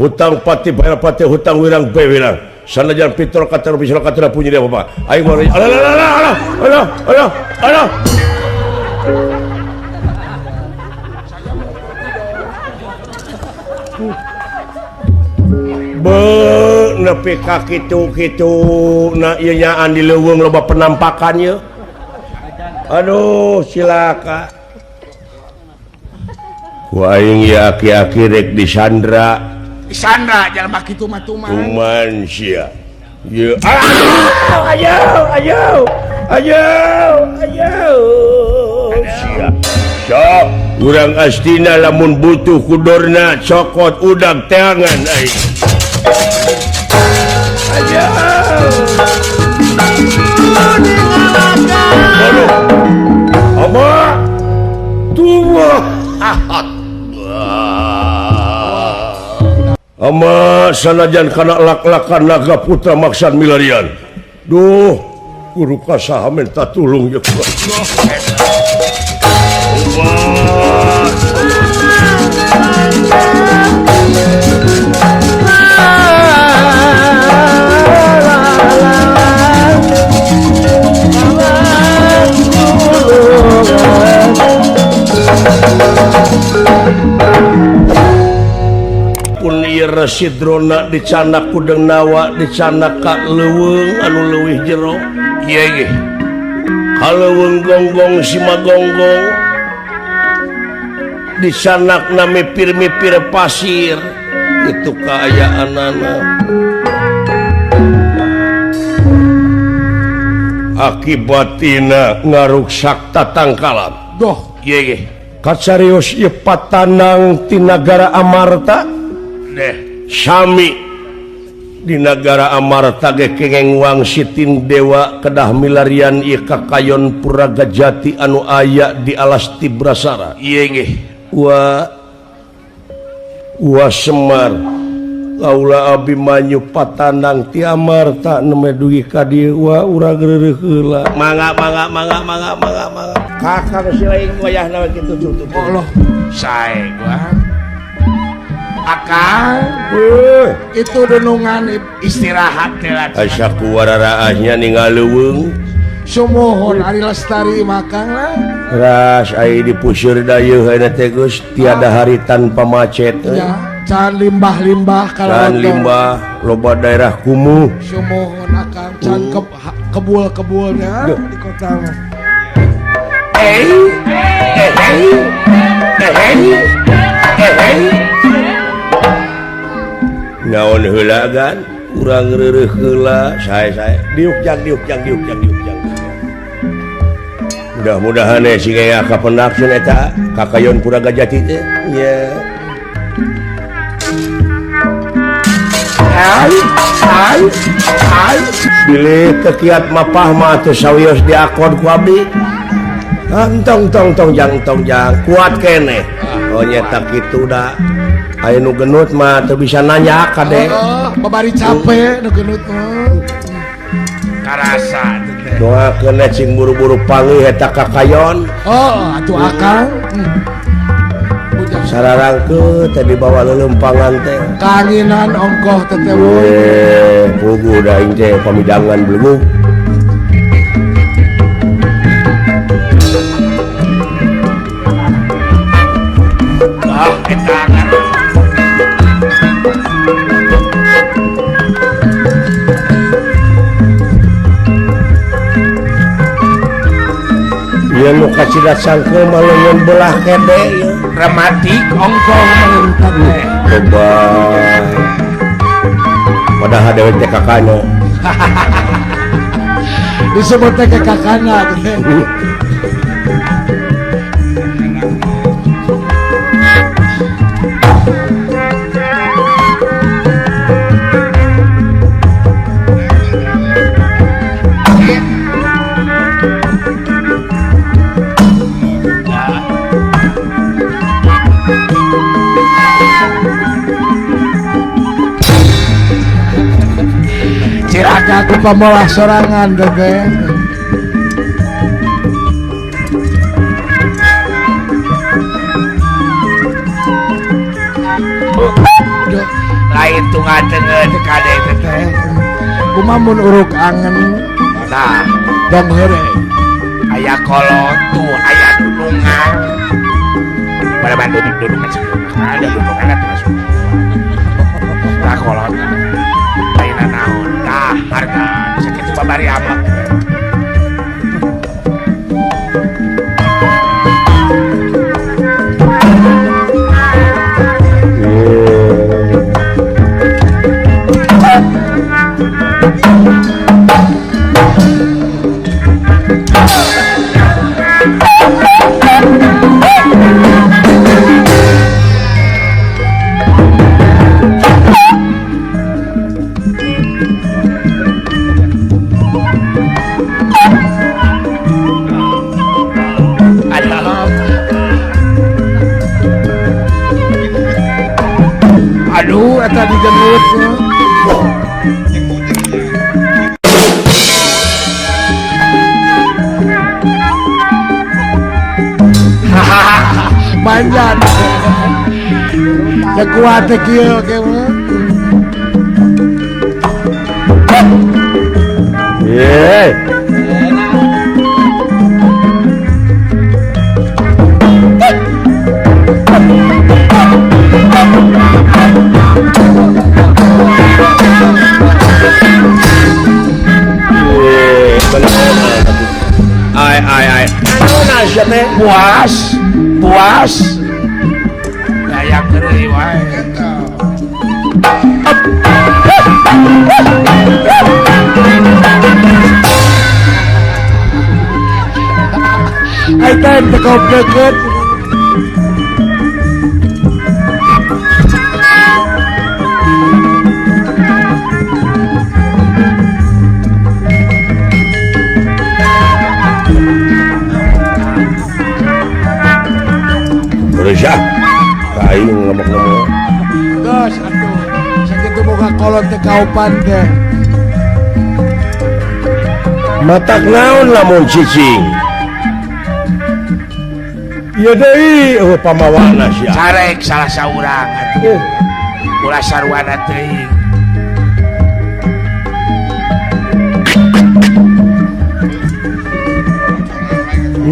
Hutang pati bayar pati, hutang wirang be wirang. Sanajan pitol katero bisol katero punya dia apa? Aing mau alah alah alah alah alah alah. Be nepi ka kitu-kitu na ieu nyaan di leuweung loba penampakan ieu. Aduh cilaka. Ku aing ieu aki-aki rek disandra. Disandra jalma kitu mah tuman. Tuman sia. Ieu ayo ayo ayo ayo sia. Sok urang astina lamun butuh kudorna cokot udag teangan aing. Ayo. Aduh. Apa? Tua. Ama sanajan kana lak-lakan naga putra maksad milarian. Duh, guru kasaha minta tulung ye. Resi Drona dicanak ku Denawa dicanak ka leuweung anu leuwih jero ieu ge ka leuweung gonggong simagonggong dicanakna mipir-mipir pasir itu kaayaanana akibatina ngaruksak tatangkalan doh ieu ge kacarios ieu patanang ti nagara Amarta deh sami di nagara Amarta ge kengeng wangsitin dewa kedah milarian ieu kakayon Puragajati anu aya di alas Tibrasara ieu nggih wa wa Semar kaula Abimanyu patanang ti Amarta nembe dugi ka dieu wa urang reureuh heula mangga mangga mangga mangga mangga mangga kakang si lain wayahna kitu tutup Allah sae gua akang itu denungan istirahat asa kuwararaahnya ninggal leuweung sumuhun ari lestari makang lah ras ai dipuseur dayeuh ayeuna teh geus tiada hari tanpa macet ya can limbah-limbah kalau can limbah loba daerah kumuh sumuhun akang can kebul-kebulnya di kota mah naon heula gan urang reureuh heula sae-sae diuk jang diuk jang diuk jang diuk jang mudah-mudahan sing aya kapendak sun eta kakayon Puragajati teh nya ai ai ai bilih tekiat mapah mah teu sawios diakon ku abdi tong tong tong jang tong jang kuat keneh oh nyeta kitu da aya nu genut mah teu bisa nanya kade babari capek nu genut mah karasa teh doakeun cing buru-buru panggih eta kakayon oh atuh akang sararangkeut teh dibawa leuleumpangan teh kanginan ongkoh teh teh puguh da aing teh pamidangan belugug ah eta ieu nu kacida cangkeul mah leungeun belah kede ieu rematik ongkoh mah teh coba padahal dewek teh kakana Disebut teh kakakna teh. Cilaka ku pamolah sorangan teh. Lain tunggal tengen kade teh. Kumaha mun uruk angen tah dong heureuy. Aya kolot tuh aya dulungan. Pada bantu dulungan ada dulungan atuh masuk. Tah kolot. Lain naon tah harga sakitu babari amat. Aduh, eta digenut. Manjan. Ya kuat teh kieu ge mah. Ye. Ai ai ai. Puas, puas. Daya keureuy wae. Ai teh teu kompleket. Beresah. Aing ngomong-ngomong. Geus atuh. Sakitu boga kolot teh kaupan teh. Matak naon lamun cicing. Ieu deui eueuh pamawana sia. Carek salah saurang atuh. Ulah sarwana teuing.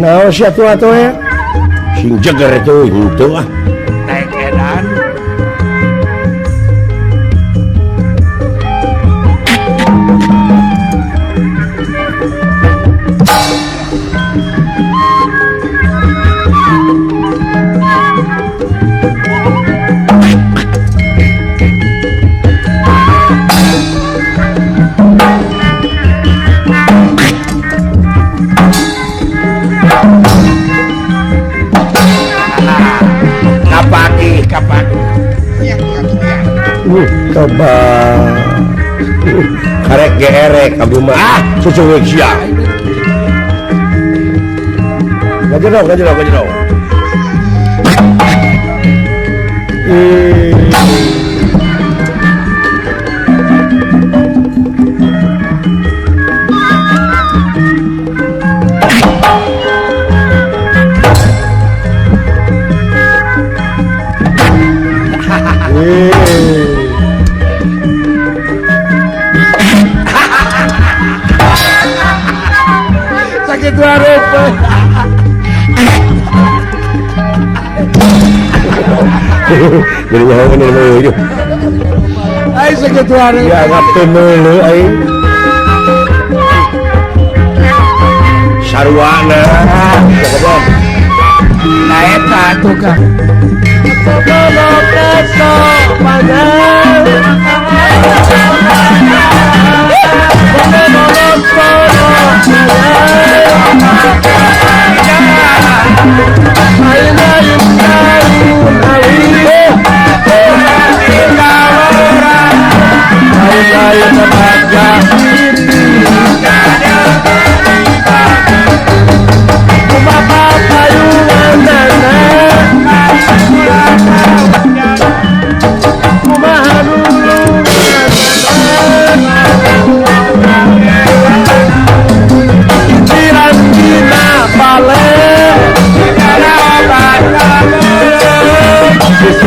Naon sia tuh atuh ya? Sing jeger tuh henteu ah. Naik edan. Coba karek gerek abdi mah ah cucuwek sia. Ngajero ngajero ngajero. Sakit warup. Jadi nyawa ini mau hidup. Ai sakit warup. Ya ngapten meuleuh aing. Sarwana. Goblok. Nah eta atuh Kang.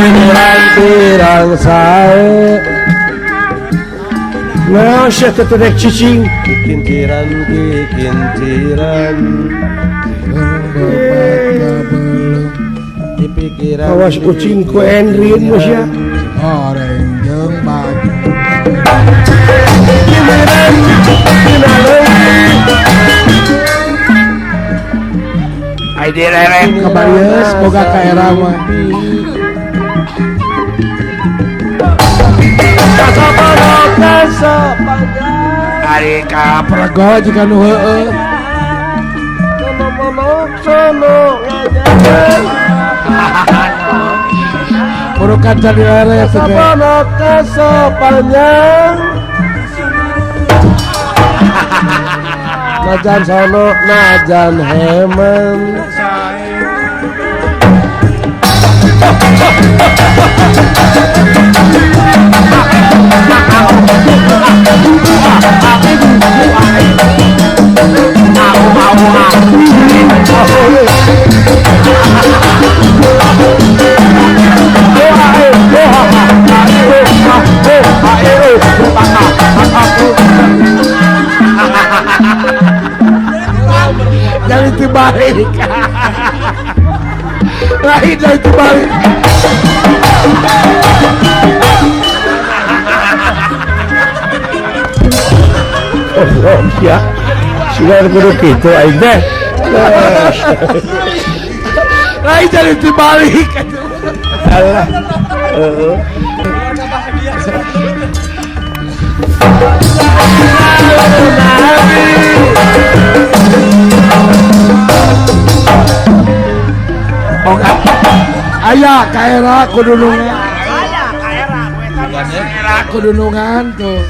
Pirang-pirang sae. Nah, sia teh teh cicing. Kikinciran kikinciran. Di pikiran. Awas kucing ku Endrin mah sia. Horeng jeung baju. Ai direrek Kabarieus boga ka era mah. Ari ka Prego jika nu heueuh. Burukan can dileret teh. Najan sono najan hemen. Jadi dibalik. Lain jadi dibalik. Oh, ya. Sudah kudu kitu aing teh. Lain jadi dibalik. Alah. Heeh. Aya ka era kudunungan. Aya ka era era kudunungan tuh.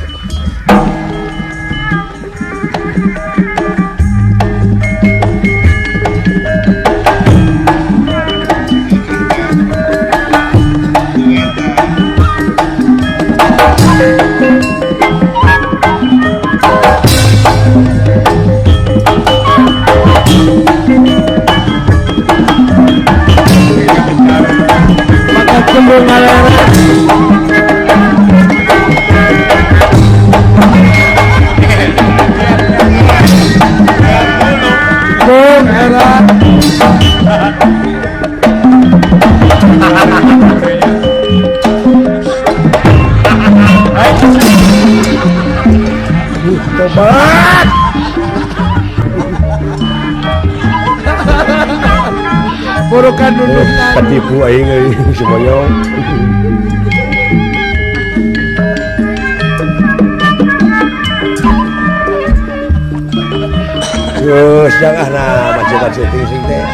Kembung ngaleret. Bung era. Tobat. Burukan duduk. Ketipu aing euy semuanya. Geus jangan nah baca-baca ting teh.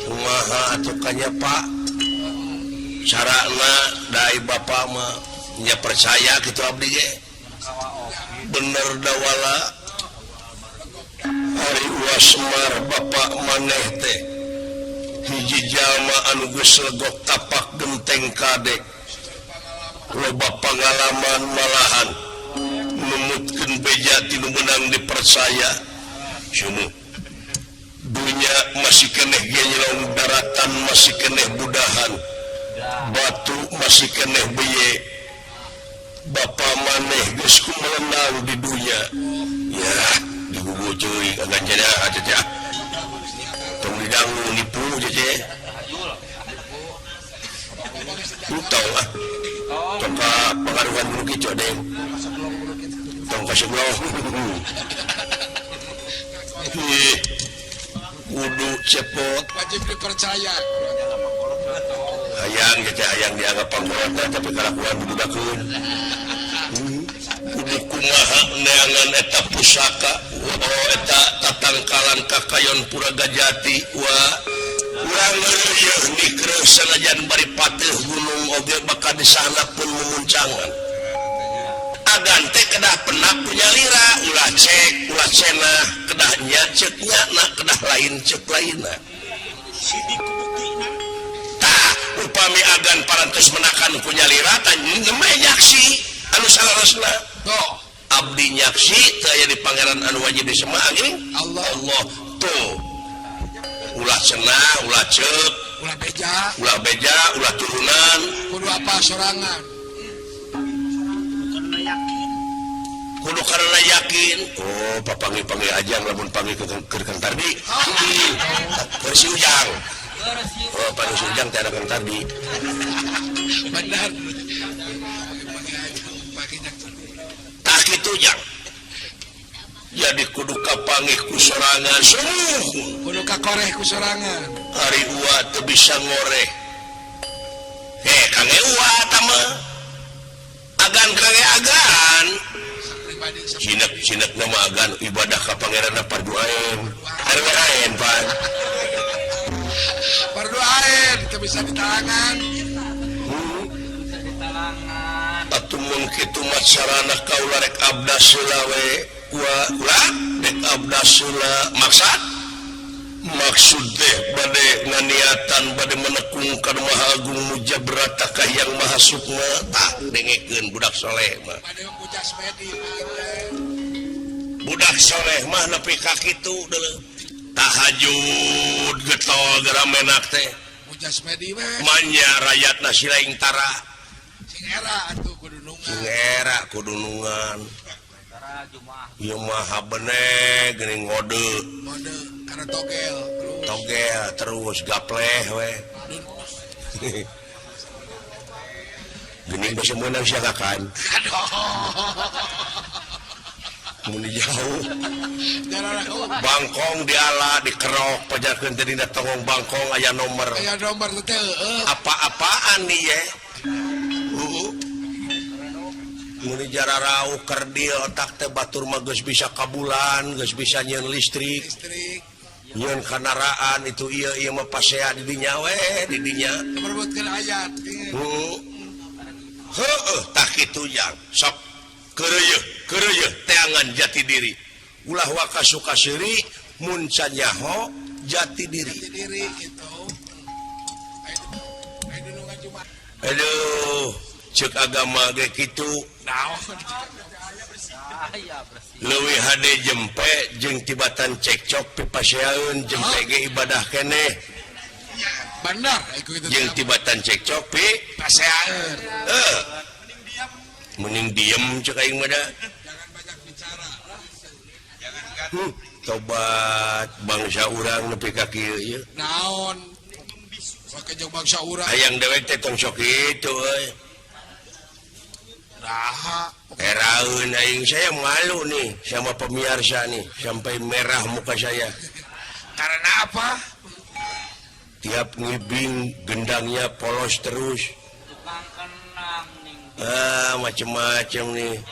Kumaha atuh kanya Pak carana dai bapak mah nya percaya kitu abdi ge bener dawala ari Uwa Semar bapak maneh teh hiji jalma anu geus legok tapak genteng kadek loba pangalaman malahan numutkeun beja ti nu meunang dipercaya sumuh dunya Dunya masih keneh genyelong, daratan masih keneh budahan, batu masih keneh beye. Bapak maneh geus kumelenang di dunya ya, digugu cuy agan jada aja tong didangu nipu jeje tong ah tong ka pangaruhan gunung kicu deng tong ka seblong. Ih, kudu cepot Wajib dipercaya. Hayang gitu, hayang dianggap pangkolotna, tapi kalakuan budakeun. Kudu kumaha neangan eta pusaka, oh eta tatangkalan kakayon Puragajati. Wa urang ngeureuyeuh nikreuh sanajan bari pateuh gunung oge bakal disana pun mumuncangan. Agan teh kedah penak punya lira, ulah cek ulah cenah, kedah nya cek nya na, kedah lain cek lainna. Tah upami agan parantos menakan punya lira nembe nyaksi anu saleresna. Tuh. Abdi nyaksi teu aya di pangeran anu wajib disembah angin Allah. Allah. Tuh ulah cenah, ulah cek, Ulah beja. Ulah beja, ulah turunan. Kudu apa sorangan. Kudu karena yakin. Oh, papanggih-panggih ajang lamun panggih ke Kang Tardi keur si Ujang. Oh, panggih si Ujang teh ada Kang Tardi. Benar. Tah kitu jang, jadi kudu kapanggih ku sorangan sungguh. Kudu kakoreh ku sorangan. Ari ua teu bisa ngoreh eh kangge ua tama agan kangge agan. Pribadi. Cinek cinek nama agan ibadah ka pangeran fardu ain, RW ain pan. Berdoain teu bisa ditalangan. Atuh mun kitu mah sarana kaula rek abdas heula we wa ulah rek abdas heula, maksad maksud teh bade nganiatan bade menekung ka Maha Agung Mujabrata ka Hyang Maha Sukma. Tah dengekeun budak soleh mah. Bade pujas medi teh. Budak soleh mah nepi ka kitu deuleu tahajud getol geura menak teh. Pujas medi we. Manya rakyatna silaing tara. Sing era atuh kudunungan. Sing era kudunungan. Ieu mah habene geuning ngode. Ngode karena togel terus. Togel terus gapleh we. Geuning basa meunang sia kakan. Aduh. Mun jauh. Jarang. Bangkong diala dikerok pajarkeun teh dina tongong bangkong aya nomor. Aya nomor teh heueuh. Apa-apaan nih ye? Mun jararau kerdil otak teh, batur mah geus bisa ka bulan, geus bisa nyieun listrik, Listrik. Nyieun kendaraan itu ieu ieu mah pasea di dinya we di dinya. Merebutkeun ayat. Heeh. Heueuh tah kitu jang. Sok keureuyeuk, keureuyeuk teangan jati diri. Ulah waka suka seuri mun can nyaho jati diri. Jati diri gitu. Ayo dunungan Jumat. Aduh, cek agama ge kitu. Naon? Leuwih hade jempe jeung tibatan cekcok pipaseaeun, jempe ge ibadah keneh. Benar, iku itu. Jeung tibatan cekcok pi Paseaeun. Eh. Mending diem cek aing mah da. Jangan banyak bicara. Tobat bangsa urang nepi ka kieu ieu. Naon? Pake jeung bangsa urang. Hayang dewek teh tong sok kitu euy. Raha. Eraeun aing, saya malu nih sama pemirsa nih, sampai merah muka saya. Karena apa? Tiap ngibing gendangnya polos terus. Ah, macem-macem nih.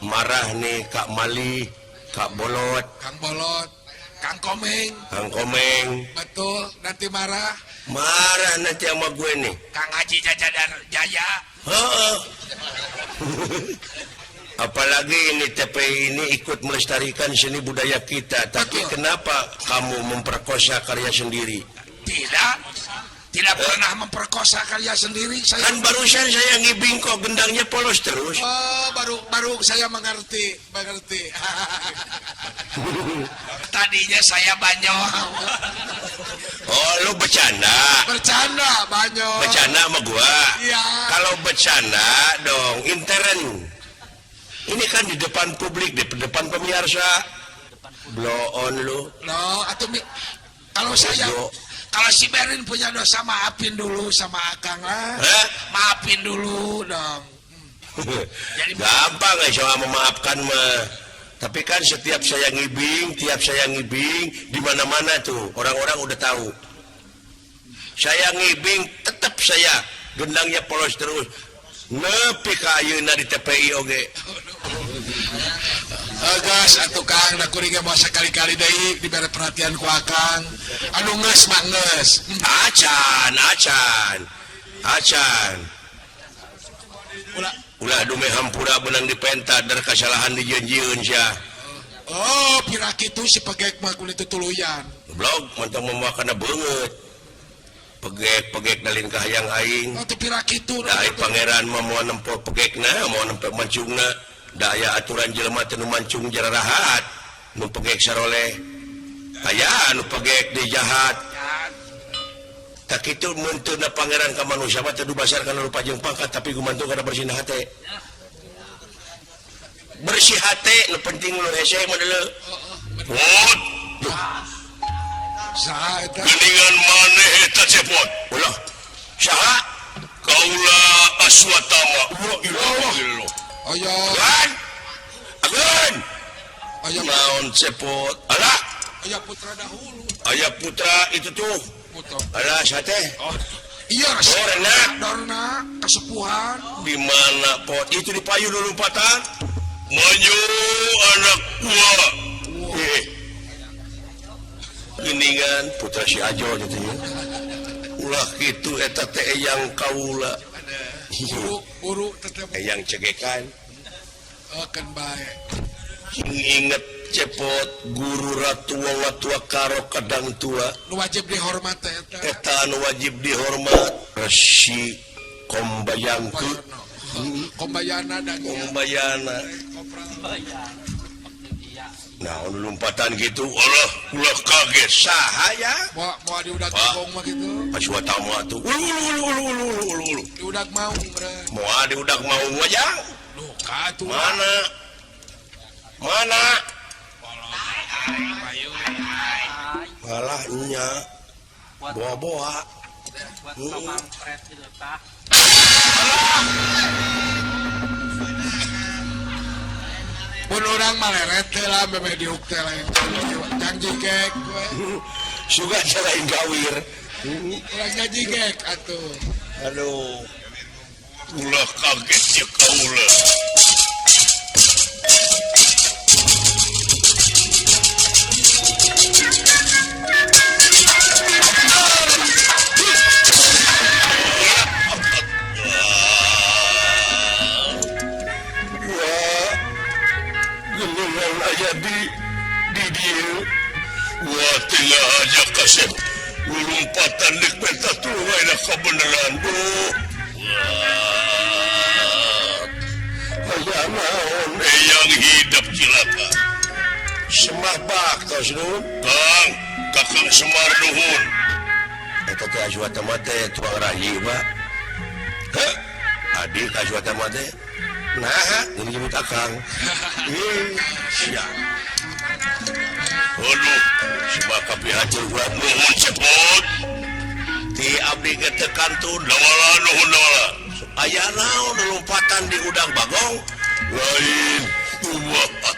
Marah nih Kak Mali, Kak Bolot, Kang Bolot, Kang Komeng. Kang Komeng. Betul, nanti marah. Marah nanti sama gue nih. Kang Haji Jajadar Jaya. Heeh. Apalagi ini TPI ini ikut melestarikan seni budaya kita. Tapi Betul. kenapa kamu memperkosa karya sendiri? Tidak. Tidak pernah memperkosa karya sendiri saya. Kan barusan saya ngibing kok gendangnya polos terus. Oh, baru saya mengerti. Tadinya saya banyol. Oh, lu bercanda. Bercanda banyol. Bercanda sama gua. Iya. Kalau bercanda dong intern. Ini kan di depan publik, di depan pemirsa. Blow on lu. Loh, atau kalau saya kalau si Berin punya dosa maafin dulu sama Akang lah. Hah? Maafin dulu dong. Jadi gampang ya soal memaafkan mah. Tapi kan setiap saya ngibing, tiap saya ngibing di mana-mana tuh orang-orang udah tahu. Saya ngibing tetap saya gendangnya polos terus. Nepi ka ayeuna di TPI oge. Gas atuh Kang, da kuring ge moal sakali-kali deui dibere perhatian ku Akang. Anu geus mah geus. Acan. Ulah dume hampura beunang dipenta dar kasalahan dijieun-jieun sia. Oh, pira kitu si pegek mah kulit tutuluyan. Goblok, mantong mah kana beungeut. Pegek-pegek dalin ka hayang aing. Oh, teu pira kitu. Da ai pangeran mah moal nempo pegekna, moal nempo mancungna. Daya aturan jelema teu nu mancung jararahat, nu pegek saroleh. Aya nu pegek di jahat. Tak kitu mun teu na pangeran ka manusia mah teu dubasar kana rupa jeung pangkat tapi gumantung kana bersihna hate. Bersih hate nu penting nu hese mah deuleu. Wot. Saha eta? Geuningan maneh eta cepot. Ulah. Saha? Kaula Aswatama. La ilaha illallah. Aya. Agun. Aya naon cepot? Alah. Aya putra dahulu. Aya putra itu tuh. Putra. Alah sate. Oh. Iya, Dorna. Dorna kesepuhan. Di mana pot? Itu di payu lompatan. Maju anak gua. Geningan putra si Ajo gitu ya. Ulah kitu eta teh eyang kaula. Buru tetep eyang cegekan. Kan bae. Inget cepot guru ratu watua karo kadang tua. Nu wajib dihormat eta. Eta nu wajib dihormat. Resi Kombayangku. Kombayana dan Kombayana. Nah, anu lompatan gitu, Allah, ulah kaget saha ya. Moal diudag bagong mah gitu. Aswatama tuh. Ulu. Diudag maung bre. Moal diudag maung mah jang. Duh, ka atuh. Mana? Mana? Malah nya. Boa-boa. Pun orang maleret teh lah memeh diuk teh lain. Janji kek we. Sugan lain gawir. Urang janji kek atuh. Aduh. Ulah kaget ya kaula. Aja kasep lompatan dek peta tulungan kebenaran bu. Aya naon eyang hidup cilaka. Semar baktos nu. Kang, Kakang Semar nuhun. Eta teh Aswatama teh tuang rayi mah. Heh, adik Aswatama teh. Nah, ini nyebut Akang. Ih, sia. Aduh, sebab kapi hancur gua nuhun cepot. Ti abdi ge teu kantun dawala nuhun dawala. Aya naon lompatan di udang bagong? Lain. Wah.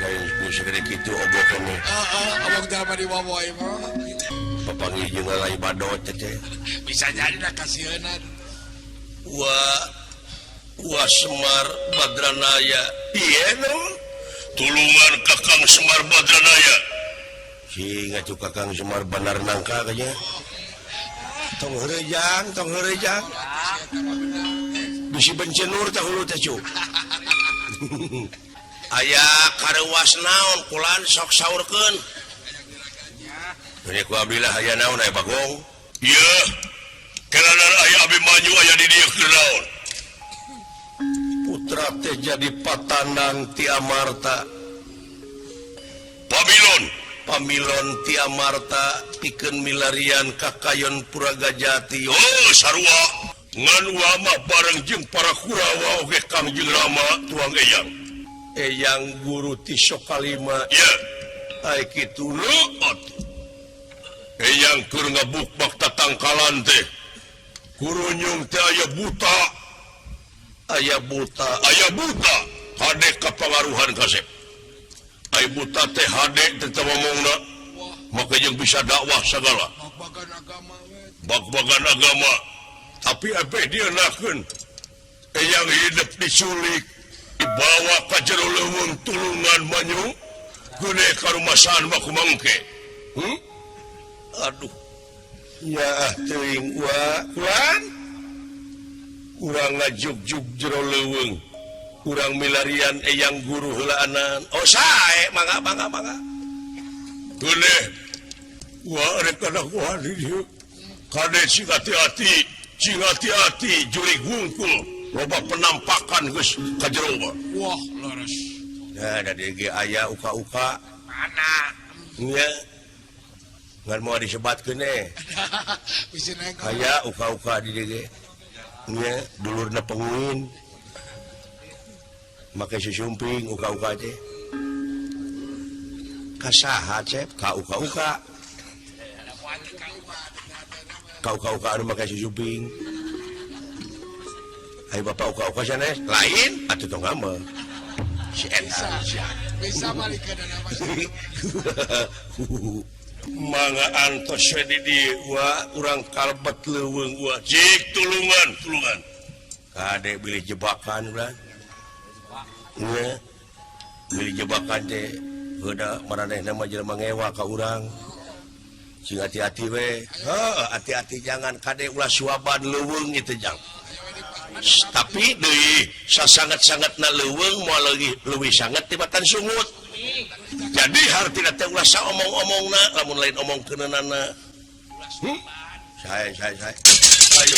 Lain nu segede kitu ogok keneh. Heeh, abang jalma diwawoy mah. Papanggih jeung lalai badot teh. Bisa jadi da kasieuna. Wah, wah Semar Badranaya. Iya naon? Tulungan Kakang Semar Badranaya. Sing atuh Kakang Semar Bandar Nangka kayaknya. Tong heureuy jang. Bisi bencenur tah hulu teh cu. Aya kareuwas naon kulan sok saurkeun. Ini ku abdilah aya naon aya Bagong. Ieu kelanan aya Abimanyu aya di dieu keur naon? Putra teh jadi patanang ti Amarta. Pamilon, pamilon ti Amarta pikeun milarian kakayon Puragajati. Oh, sarua ngan mah bareng jeung para Kurawa oge Kangjeng Rama tuang eyang. Eyang guru ti Sokalima. Ieu ai kitu nu atuh. Eyang keur ngabukbak tatangkalan teh. Kurunyung teh aya buta. Aya buta, aya buta. Hade kapangaruhan kasep. Aya buta teh hade teh teu ngomongna. Maka jeung bisa dakwah sagala. Bag-bagan agama. Tapi apa dia nakeun? Eyang hidup diculik, dibawa ka jero leuweung tulungan manyu, gune karumasaan mah kumangke. Aduh. Ya teuing wa kulan. Urang ngajugjug jero leuweung. Urang milarian eyang guru heulaanan. Oh sae mangga mangga mangga. Gune. Wa rek kadakuhan di dieu. Kade sing hati-hati, sing hati-hati jurig wungkul. Loba penampakan geus ka jero mah. Wah, leres. Nah, da dieu ge aya uka-uka. Mana? Nya. Ngan moal disebatkeun eh. Bisi naik. Aya uka-uka di dieu ge. Nya, dulurna penguin. Make susumping uka-uka teh. Ka saha cep? Ka uka-uka. Ka uka-uka anu make susumping. Ayo bapak uka-uka sanes? Lain atuh tong ngambek. Si eta Bisa balik ke dana mas. Mangga antos we di dieu wa urang kalebet leuweung wa. Cik tulungan, tulungan. Kade bilih jebakan urang. Nya. Bilih jebakan teh heuda maranehna mah jelema ngewa ka urang. Sing hati-hati we. Heuh, hati-hati jangan kade ulah suaban leuweung ieu teh jang. Tapi deui sasanget-sangetna leuweung moal leuwih sanget tibatan sungut. Jadi hartina teh ulah saomong-omongna lamun lain omong keunana. Sae sae sae. Ayo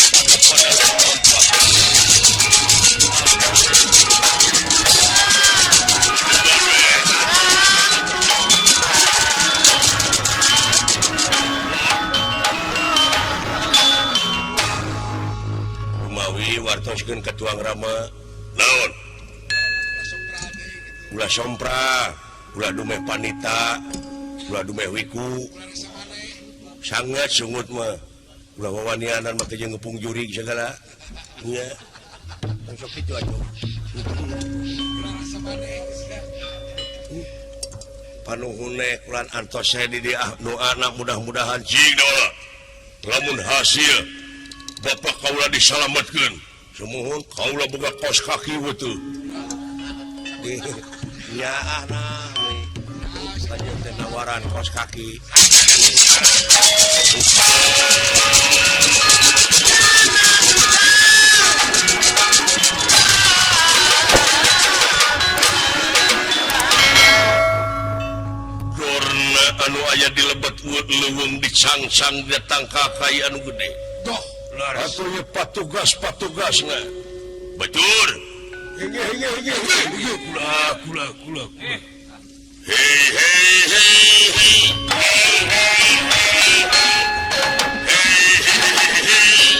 Mawi wartoskeun ka tuang Rama. Naon? Ulah sompra, ulah dumeh panita, ulah dumeh wiku. Sangat sungut mah. Ulah wawanianan mah jeung ngepung jurig segala. Nya. Sok kitu atuh. Panuhune kulan antos di dieu doana mudah-mudahan cing doa. Lamun hasil bapak kaula disalametkeun. Sumuhun kaula boga kaos kaki weutuh. Ya anak lanjut teh nawaran kaos kaki. Dorna anu aya di lebet leuweung dicangcang datang ka kai anu gede. Doh, leres. Atuh ieu patugas-patugasna. Betul. Hege hege hege hege. Kula kula kula. Hei hei hei hei. Hei hei hei. Hey, hey, hey, hey.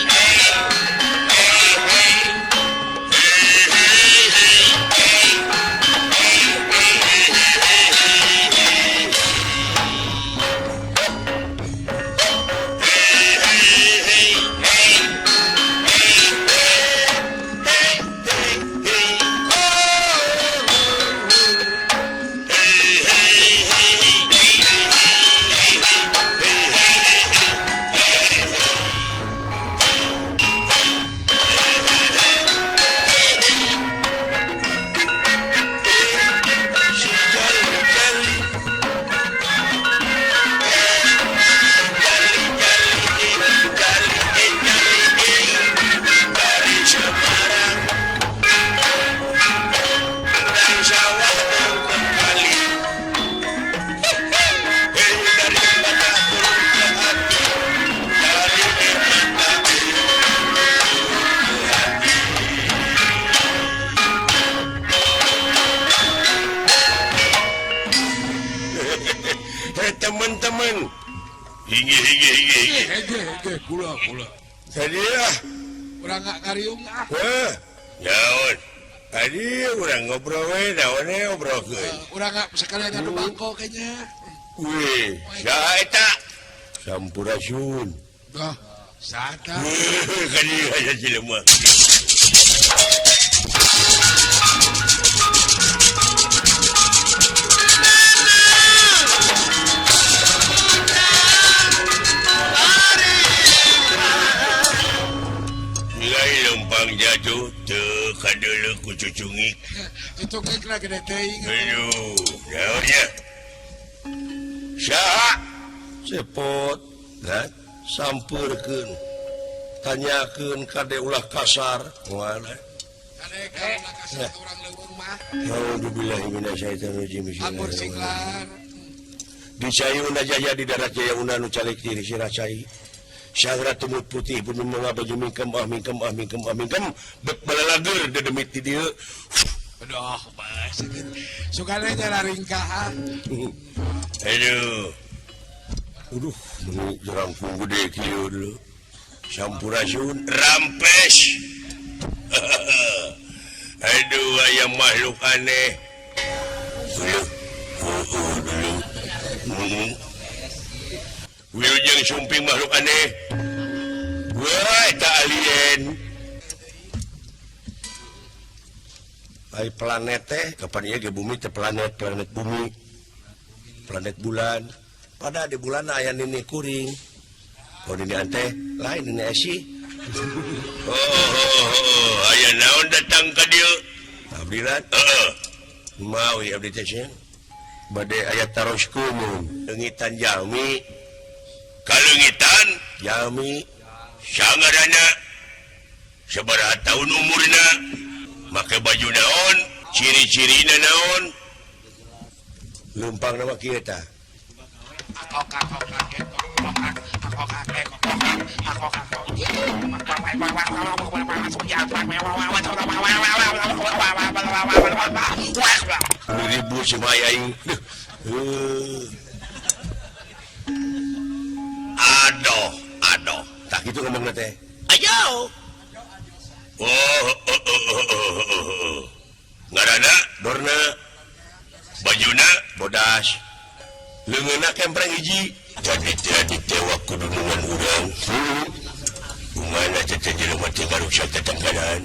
Hege kula kula. Tadi ah urang ngariung ah. Heh. Naon? Tadi urang ngobrol we naon we obrolkeun. Urang sekalian ngadu bangko kayaknya. Wih, saha eta? Sampurasun. Dah, saha? Kadi aya jelema. Lempang jatuh teu kadeuleu ku cucungik. Cucungik lah gede teuing. Aduh, naon nya? Saha? Cepot, nah, sampeurkeun. Tanyakeun kade ulah kasar. Moal. Kade ka ulah kasar ka urang leuweung mah. A'udzubillahi minasyaitonirrajim. Ampun singlar. Di Cayuna Jaya di darat Jaya Una nu calik diri sirah cai. Syagra tumut putih pun mengabaju mingkem ah mingkem ah mingkem ah mingkem bek balalager dedemit di dieu. Aduh, bas. Sukane nyara ringkah ah. Aduh. Aduh, meni jerangkung gede kieu dulu. Sampurasun rampes. Aduh, aya makhluk aneh. Dulu. Wilujeng sumping makhluk aneh. Wah, eta alien. Ai planet teh kapan ieu ge bumi teh planet, planet bumi. Planet bulan. Pada di bulan aya nini kuring. Oh nini ante lain nini esi. Oh, aya naon datang ka dieu? Abdi rat. Heeh. Mawi abdi teh sia. Bade aya taros kumun, leungitan jalmi. Kaleungitan jalmi sangarana sabaraha tahun umurna, make baju naon, ciri-cirina naon. Leumpang nama kieu tah. Ribut si maya aing. Aduh, aduh. Tak gitu ngomongna teh. Ayo. Oh, oh, oh, oh, oh, oh. Ngaranna dorna, bajuna bodas. Leungeunna kempreng hiji. Jadi teh ditewak ku dunungan urang. Kumana teh jelema teh garuksak tetangkanan.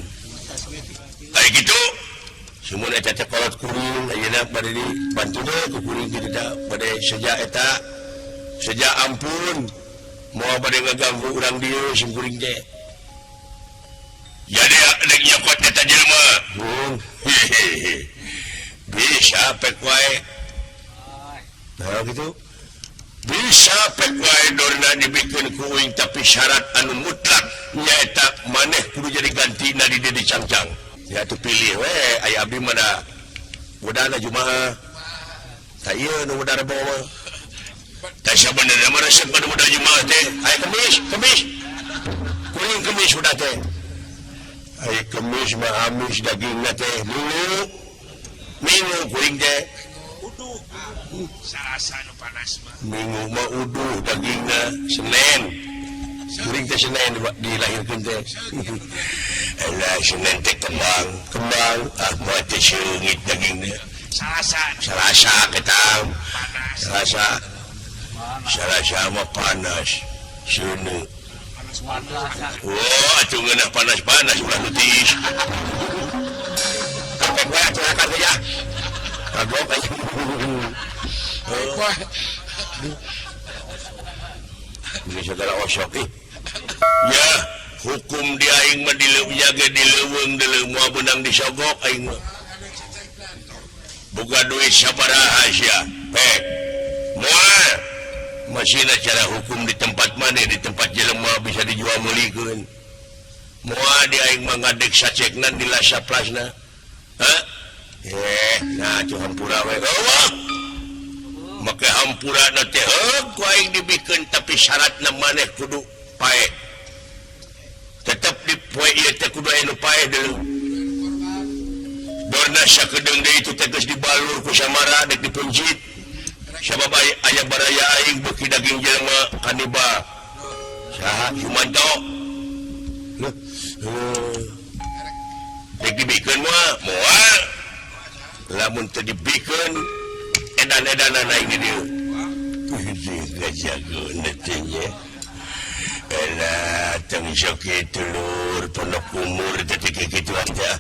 Ari kitu. Sumuna eta teh kolot kuring ayeuna bade dibantuna ku kuring kitu tah bade seja eta. Seja ampun. Moal bade ngaganggu urang dieu sim kuring teh. Jadi rek nyokot eta jelema. Bisa pek wae. Nah gitu. Bisa pek wae dorna dibikeun ku uing tapi syarat anu mutlak nyaeta maneh kudu jadi gantina di dieu dicangcang. Ya tuh pilih we aya abdi mah da budana jumaah. Tah ieu nu budana rebo mah. Tah sabenerna mah resep anu budak jumaah teh. Aya kemis, kemis. Kuring kemis udah teh. Aya kemis mah amis dagingna teh minggu. Minggu kuring teh. Uduh. Salasa nu panas mah. Minggu mah uduh dagingna Senin. Kuring teh Senin dilahirkeun teh. Alah Senin teh kembang, kembang ah moal teh seungit dagingna. Salasa. Salasa ketang. Panas. Salasa. Salasa mah panas. Seuneu. Wah, atuh ngeunah panas-panas ulah nu tiis. Kapek we atuh akang teh ya. Kagok aja. Ini segala osok ih. Ya, hukum di aing mah dileuwung ge dileuweung deuleu moal beunang disogok aing mah. Boga duit sabaraha sia. Pek. Moal. Masih cara hukum di tempat mana di tempat jelema bisa dijual meulikeun. Moal di aing mah ngadek sacekna di lasa plasna. Hah? Nah atuh hampura we. Eueuh. Make hampura na teh heug ku aing dibikeun tapi syaratna maneh kudu paeh. Tetep di poe ieu teh kudu aya nu paeh deuleu. Dorna sakedeung deui itu teh geus dibalur ku samara dek dipencit. Sabab aya baraya aing beuki daging jelema kanibal. Saha Sumanto. Rek dibikeun moal? Moal. Lamun teu dibikeun edan-edanan aing di dieu. Gajageun teh nya. Elah tong sok kitu lur pondok umur teh kitu aja.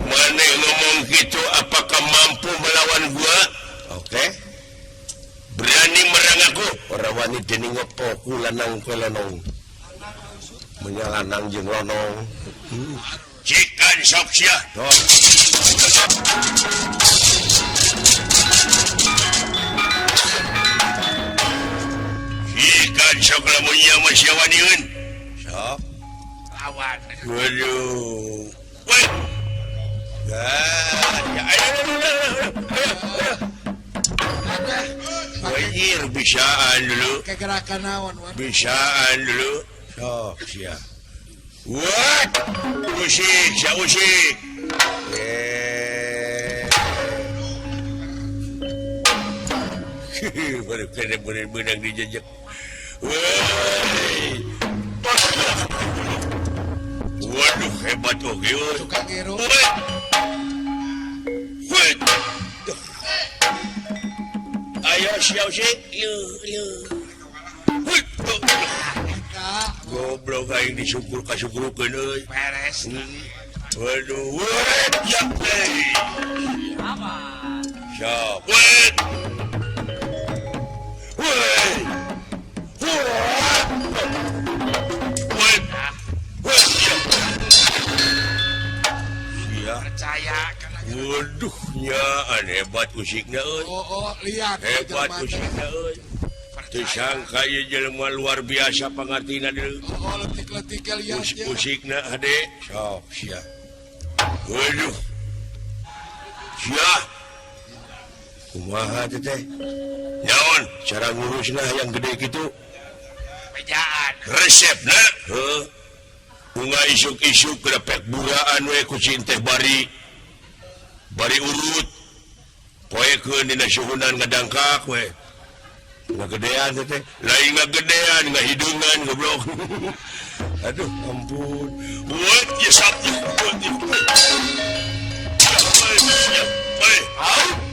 Maneh ngomong gitu apakah mampu melawan gua? Oke. Berani merang aku? Ora wani dening ngopo lanang kowe lonong. Menyalanang jeung lonong. Cikan sok sia. Cikan sok lamun nya mah sia waniun. Sok. Lawan. Waduh. Woi. Wajir bisaan dulu. Kegerakan naon? Bisaan dulu. Sok sia. What? Usik, sia usik. Baru kena benang dijejek. Woi. Waduh hebat oge. Tukang ngiru. Woi. Ayo siap sih. Goblok aing disukur kasukurukeun euy. Beres. Waduh, wet ya. Siap. Wet. Wet. Wet. Wet. Sia. Percaya kana. Waduh nya hebat usikna euy. Oh, lihat hebat usikna euy. Teu sangka ieu jelema luar biasa pangartina deui. Oh, letik-letik lihat ya. Usikna hade. Sok sia. Waduh. Sia. Kumaha teh teh? Naon cara ngurusna yang gede kitu? Bejaan. Resepna? Heuh. Bunga isuk-isuk grepek buraan we ku cinteh bari. Bari urut. Poekeun dina suhunan ngadangkak we. Ngagedean teh teh. Lain ngagedean, ngahidungan goblok. Aduh, ampun. Buat ya sabtu. Hei, au.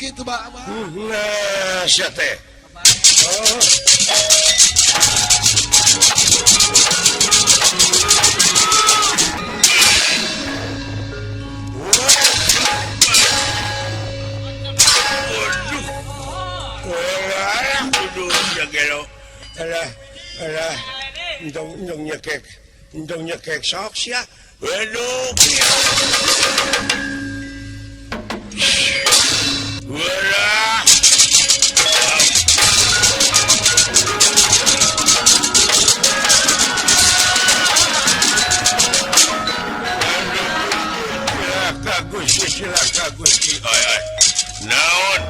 Gitu, Pak. Nah, sia teh. Oh. Waduh. Wah, aduh, ya gelo. Alah, alah. Entong nyekek. Entong nyekek sok sia. Waduh. Walah. Cilaka Gusti, cilaka Gusti. Ai ai. Naon?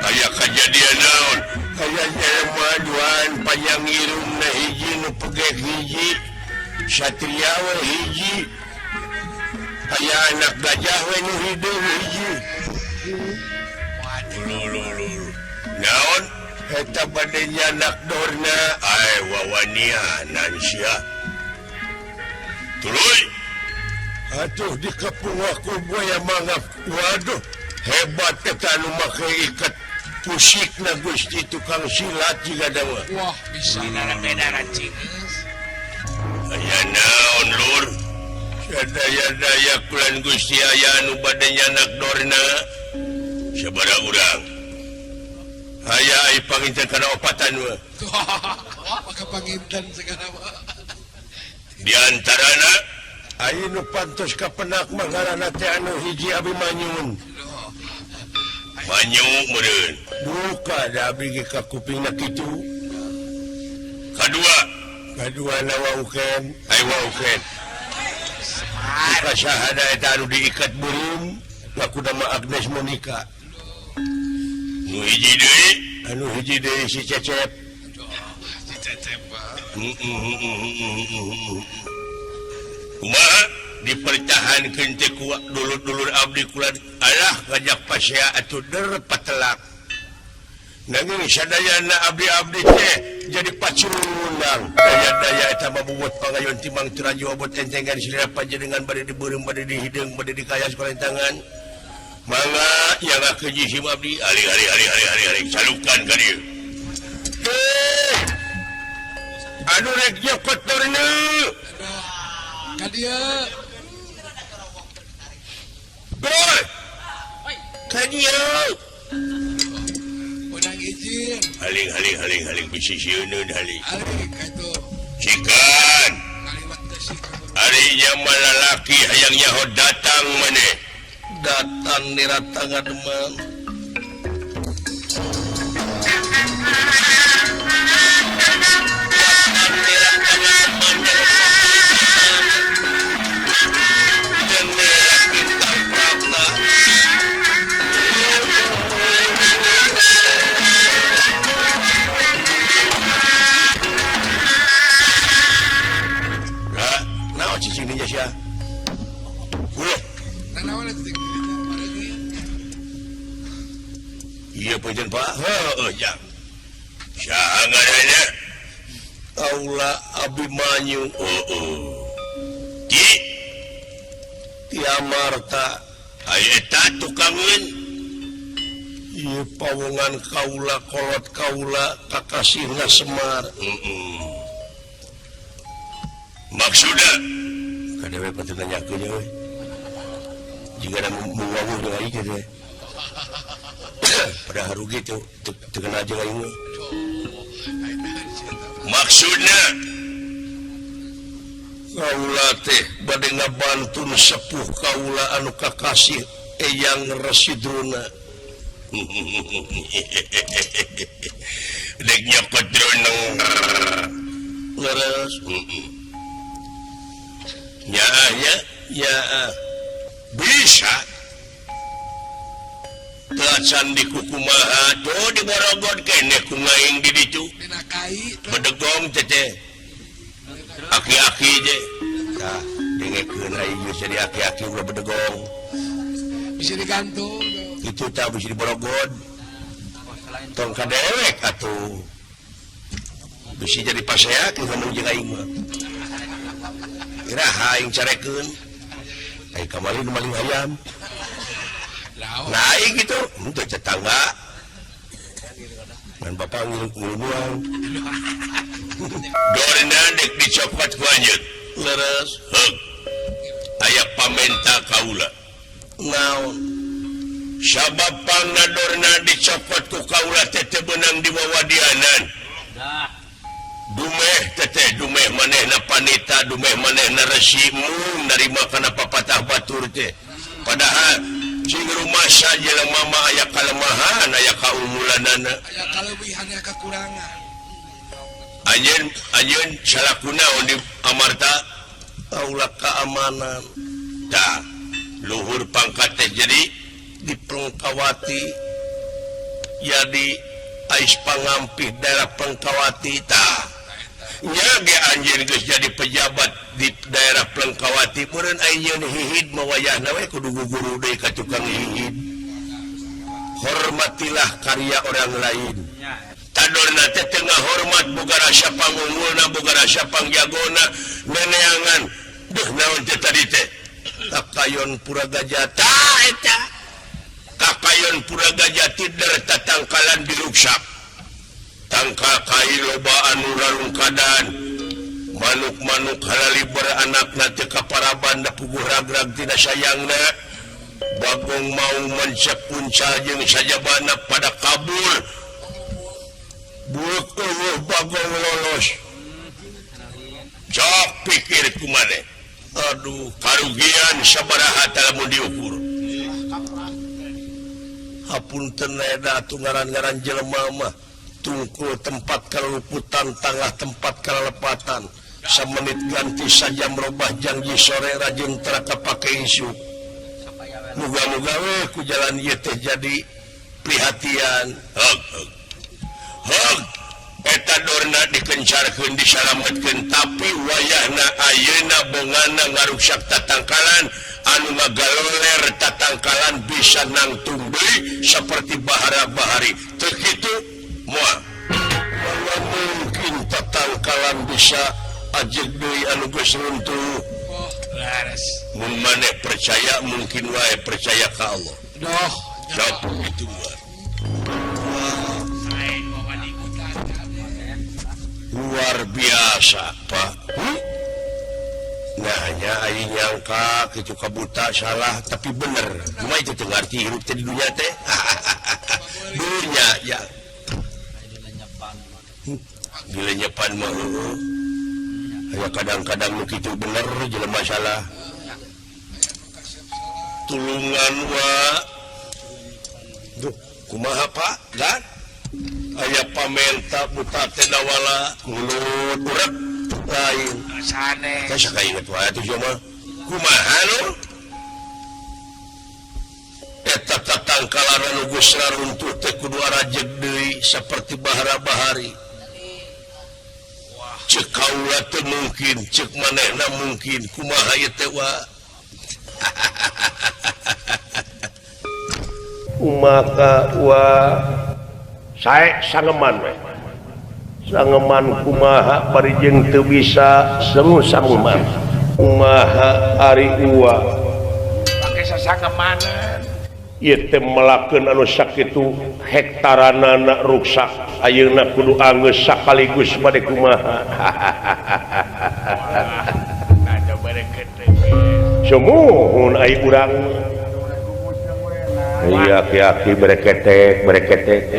Aya kejadian naon? Aya jelema duaan panjang irungna hiji nu pegeh hiji, satria we hiji. Aya anak gajah we nu hideung hiji. Naon? Eta bade nyanak dorna, ai wawanianan sia. Tuluy. Atuh dikepung aku buaya mangap. Waduh, hebat eta anu make ikat pusikna Gusti tukang silat jiga dawa. Wah, bisa beda cingis. Aya naon lur? Sadaya-daya kulan Gusti aya anu bade nyanak dorna. Sabaraha urang? Aya ai panginten kana opatan we. Wah, maka panginten segala mah. Di antarana aya nu pantos kapenak mah ngaranna teh anu hiji Abimanyun. Manyu meureun. Duka da abdi ge ka kupingna kitu. Kadua, kadua na waukeun, ai waukeun. Duka sahada eta anu diikat beureum laku nama Agnes Monica. Nu hiji deui, anu hiji deui si Cecep. Si Cecep. Kumaha dipertahankeun teh ku dulur-dulur abdi kula alah ngajak pasea atuh der patelak. Nanging sadayana abdi-abdi teh jadi pacundang. Daya-daya eta mah bubut pangayon timang teraju abot entengan silira panjenengan bade dibeureum bade dihideung bade dikayas tangan. Mangga yang keji sim abdi ali ali ali ali ali ali salukan ka dieu. Anu rek nyokot dorna. Ka dieu. Boy. Ka dieu. Unang izin. Haling haling haling haling bisi sieun haling. Haling ka itu. Sikan. Kaliwat teh sikan. Ari nya malalaki hayang nyaho datang maneh. Datang niratangan Demang. Nah, cicing ninja sia. Ulah. Iya punten Pak. Heuh jang. Saha ngaranna? Kaula Abimanyu. Heueuh. Ki Tiamarta. Aya eta tukangeun. Ieu pawongan kaula kolot kaula kakasihna Semar. Heeh. Maksudna kadewe patut nanyakeun euy. Jika ada mengawuh dengan aing teh. Padahal rugi tuh terkena aja aing. Maksudna kaula teh bade ngabantun sepuh kaula anu kakasih Eyang Resi Drona. Dek nyokot drona. Leres. Ya ya ya bisa. Telacan di kukumaha tuh di Borogot kene ku ngaing di ditu. Bedegong teh aki-aki je. Tah dengekeun aing geus jadi aki-aki ulah bedegong. Bisa digantung. Itu tah bisa di Borogot. Tong ka dewek atuh. Bisa jadi pasea ku ngomong jeung aing mah. Iraha aing carekeun. Aing kamari nu maling hayam. Naik gitu, untuk tetangga. Dan bapak ngilung-ngilung. Dorna dek dicopot ku anjeun. Leres, heug. Aya pamenta kaula. Naon? Sabab pangna dorna dicopot ku kaula teh teu beunang diwawadianan. Dumeh teteh dumeh manehna panita, dumeh manehna resi mung narima kana papatah batur teh. Padahal sing rumasa jelema mah aya kalemahan, aya kaunggulanana, aya kaleuwihan, aya kakurangan. Anjeun anjeun salakuna di Amarta kaula keamanan. Tah luhur pangkat teh jadi di Plengkawati, jadi ais pangampih daerah Plengkawati. Tah nya ge anjeun geus jadi pejabat di daerah Plengkawati meureun anjeun hihid mah wayahna we kudu guguru deui ka tukang hihid. Hormatilah karya orang lain. Tadorna teh teu ngahormat boga rasa pangunggulna, boga rasa pangjagona, neneangan. Duh naon teh tadi teh? Kakayon Puragajati eta Kakayon Puragajati der tatangkalan diruksak tangkal kai loba anu rarungkadan manuk-manuk halali beranakna teu kaparaban da puguh ragrag tina sayangna Bagong mau mencek punca jeung sajabana pada kabur buuk eueuh Bagong lolos cok pikir kumaneh aduh karugian sabaraha lamun diukur hapunten eta atuh ngaran-ngaran jelema mah tungkul tempat kaluputan tangah tempat kalepatan samenit ganti sajam robah janji sore rajin tara kapake isuk muga-muga we ku jalan ieu teh jadi prihatian hog hog eta dorna dikencarkeun disalametkeun tapi wayahna ayeuna bongana ngaruksak tatangkalan anu ngagaloler tatangkalan bisa nangtung deui seperti bahara-bahari teu kitu moal mungkin tatangkalan bisa ajeg deui anu geus runtuh mun maneh percaya mungkin wae percaya ka Allah doh sok kitu luar biasa Pak. Nah nya aing nyangka kitu kabuta salah tapi bener cuma itu teu ngarti hirup teh di dunya teh dunya ya dilenyepan mah aya kadang-kadang nu kitu bener jelema salah tulungan wa duh kumaha Pak gan aya pamenta buta teh dawala mulut urep lain sane teh sakainget wae atuh mah kumaha nu eta tatangkalan anu geus raruntuh teh kudu arajeg deui saperti bahara-bahari cek kaula teh mungkin cek manehna mungkin kumaha ieu teh wa maka wa sae sangeman we sangeman kumaha bari jeung teu bisa sengu sangeman kumaha ari uwa pake sasangemanan ieu teh melakeun anu sakitu hektaranana ruksak ayeuna kudu anggeus sakaligus bade kumaha sumuhun ai urang iya aki-aki bereketek bereketek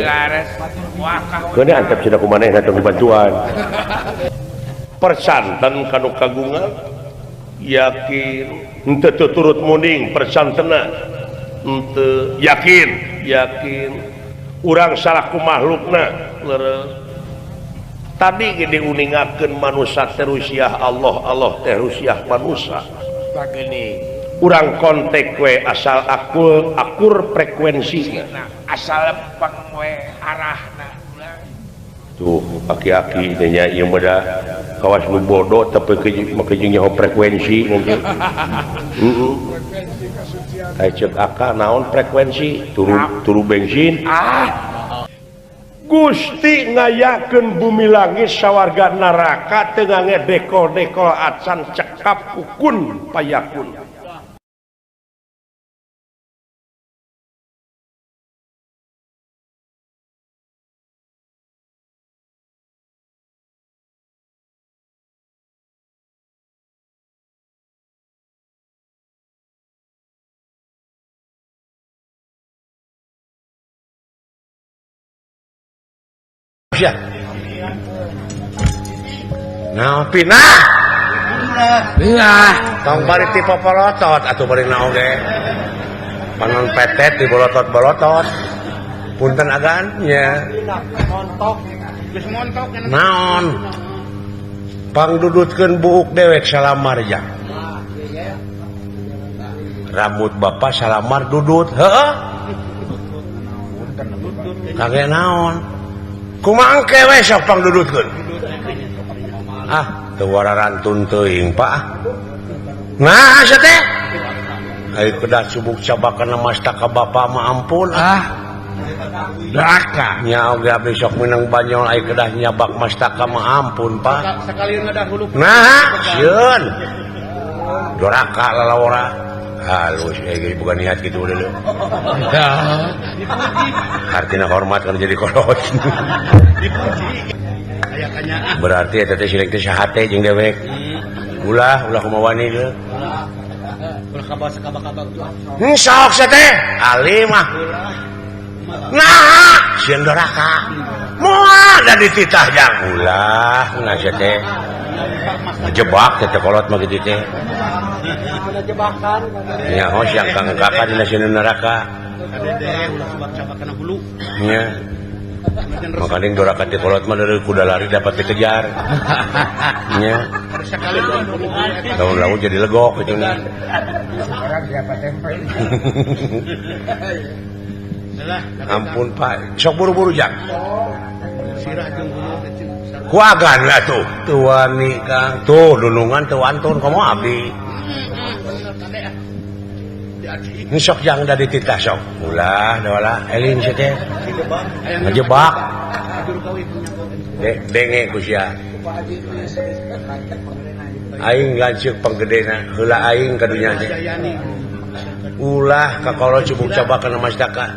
keun antep cenah ku manehna tong dibantuan persanten kanu kagungan yakin henteu teu turut muning persantena henteu yakin yakin urang salah ku makhlukna leres tadi ge diuningakeun manusa teh rusiah Allah Allah teh rusiah manusa urang kontak we asal akur akur frekuensina asal lempeng we arahna tuh aki-aki teh nya ieu mah kawas nu bodoh tapi make jeung nyaho frekuensi mungkin heeh aya ceuk aka naon frekuensi turu bensin ah Gusti ngayakeun bumi langit sawarga neraka teu ngange dekol-dekol acan cekap ukun payakun. Ya. Nah, pinah. Pinah. Tong bari ti popolotot atuh bari naon ge. Panon petet di bolotot-bolotot. Punten agan nya. Montok. Geus montok. Naon? Pangdudutkeun buuk dewek salamar ja. Rambut bapak salamar dudut, heuh. Kage naon? Kumaha engke we sok pangdudutkeun. Ah, teu wararantun teuing, Pak. Nah, asa teh. Ai kedah subuk cabakan mastaka bapa mah ampun ah. Doraka nya oge abdi sok minang banyol ai kedah nyabak mastaka mah ampun, Pak. Sakalian ngadahulu. Nah, sieun. Doraka lalawara. Halus bukan niat gitu dulu. Artinya hormat kan jadi kolot. Berarti eta teh sileng teh sahate jeung dewek. Ulah ulah kumaha wani deui. Ulah kabak-kabak tuh. Sok sia teh. Alim ah. Nah, sieun doraka. Moal da dititah jang. Ulah nah sia teh. Ngejebak teh kolot mah kitu teh. Jebakan. Nya hos yang kangkakan dina sieun neraka. Ulah cabak-cabak kana hulu. Nya. Makanya doraka ti kolot mah dari kuda lari dapat dikejar. Nya. Tahun lalu jadi legok gitu nih. Ampun Pak, sok buru-buru jang. Kuagan lah tuh. Tuan nikah tuh dunungan tuh antun kamu abdi. Ini sok jang dari titah sok. Ulah, ulah, eling sih teh. Ngejebak. Denge ku sia. Aing lanceuk panggedena, heula aing ka dunya teh. Ulah ka kolot cubuk cabak kana masdaka.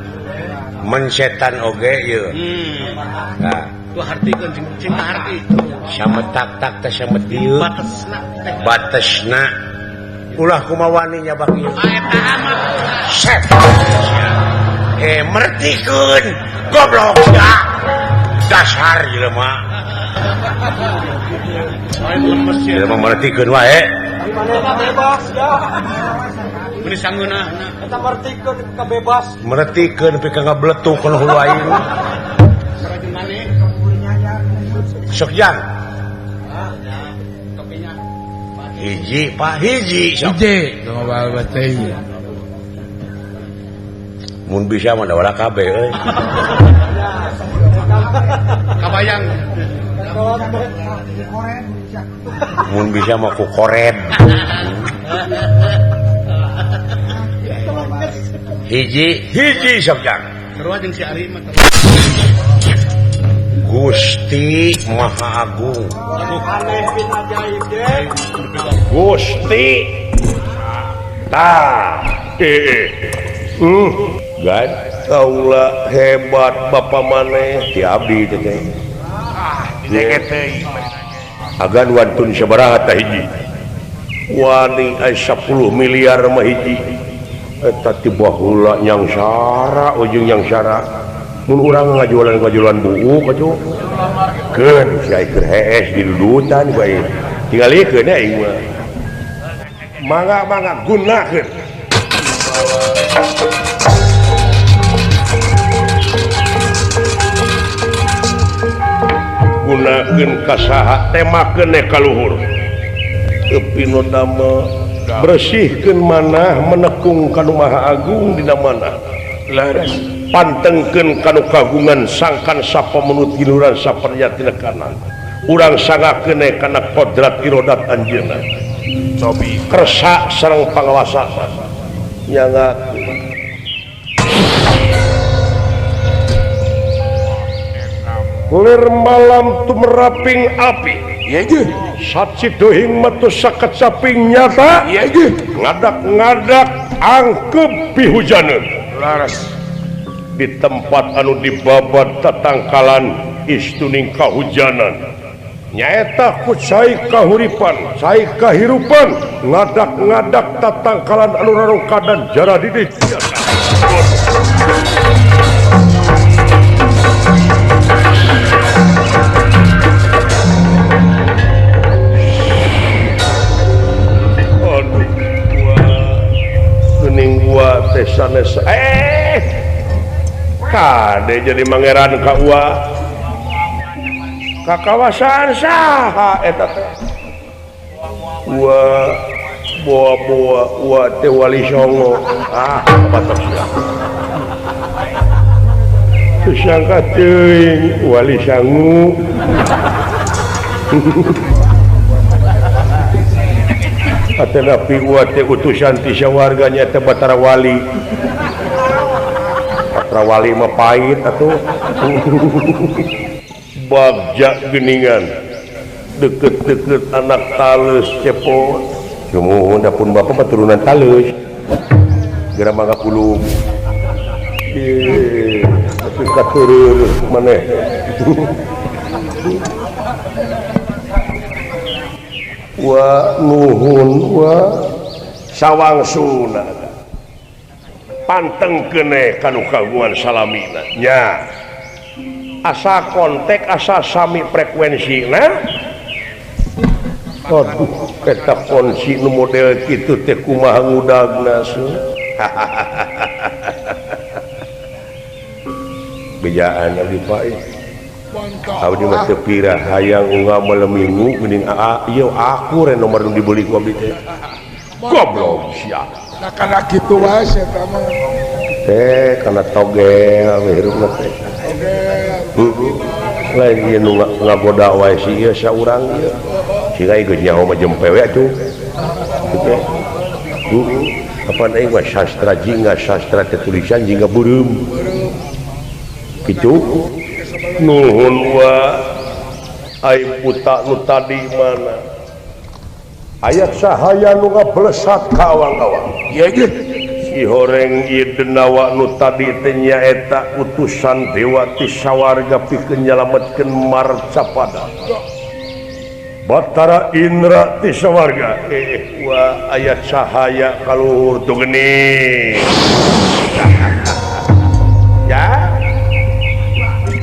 Mensetan oge ieu. Nah, tuh hartikeun cinta harti. Samet tak-tak teh samet dieu. Batesna. Batesna. Ulah kumawani nyabak ieu. Set. Mertikeun goblok sia. Dasar jelema. Jelema mertikeun wae. Bebas ya. Meuni sangeunahna. Eta mertikeun ka bebas. Mertikeun pika ngabletuk kana hulu aing. Sok jang. Hiji Pak hiji sok. Hiji tong teh. Mun bisa mah da kabeh euy. Kabayang. Mun bisa mah ku kored. Hiji hiji sok jang. Sarua jeung si Ari mah. Gusti Maha Agung. Gusti. Tah. Gan kaula hebat bapa maneh ti abdi teh teh. Agan wantun sabaraha tah hiji. Wani ai 10 miliar mah hiji. Eta ti baheula nyangsara ujung nyangsara. Mun urang ngajualan-ngajualan buuk atuh. Keun sia keur hees didudutan bae. Tingalikeun aing mah. Mangga-mangga gunakeun. Gunakeun ka saha temakeun ka luhur. Teu damel bersihkeun manah menekung ka nu Maha Agung dina manah. Laras pantengkeun ka nu kagungan sangkan sapamenut giluran saperyatina kana. Urang sangakeun kana kodrat irodat anjeunna. Cobi kersa sareng pangawasa. Nyangakeun. Kulir malam tumeraping api. Saciduhing metu sakecaping nyata. Ngadak-ngadak angkep pihujaneun. Laras. Di tempat anu dibabat tatangkalan istuning kahujanan. Nyaeta ku cai kahuripan, cai kahirupan, ngadak-ngadak tatangkalan anu rarungkadan jara didih. Aduh, gua geuning gua teh sanes. Kade jadi mangeran ka ua. Ka kawasan saha eta teh? Ua boa-boa ua teh wali songo. Ah, batok sia. Sangka teuing wali sangu. Atanapi ua teh utusan ti sawarga nya teh Batara Wali. Batara Wali mah pahit atuh. Bagja geningan deket-deket anak talus cepot. Sumuhun da pun bapa mah turunan talus. Geura mangga pulung. Ih, tapi katureuh maneh. Wa nuhun wa sawangsuna. Panteng keneh kanu kagungan salamina nya. Asa kontak asa sami frekuensina. Aduh, eta kunci nu model kitu teh kumaha ngudagna su. Bejaan abdi Pak. Abdi mah teu pira hayang unggal malam minggu geuning aa ieu aku re nomor nu dibeli ku abdi teh. Goblok sia. Nah kana kitu wae eta mah. Teh kana togel we hirupna teh. Heeh. Lain ieu nu ngagoda wae si ieu saurang ieu. Siga geus nyaho mah jempe we atuh. Kitu. Heeh. Apan aing mah sastra jingga sastra teh tulisan jingga beureum. Kitu. Nuhun wa ai buta nu tadi mana. Aya cahaya nu ngablesat ka awang-awang. Ieu ge si horeng ieu denawa nu tadi teh nyaeta utusan dewa ti sawarga pikeun nyalametkeun marcapada. Batara Indra ti sawarga wah aya cahaya kaluhur tuh geuning. Ya.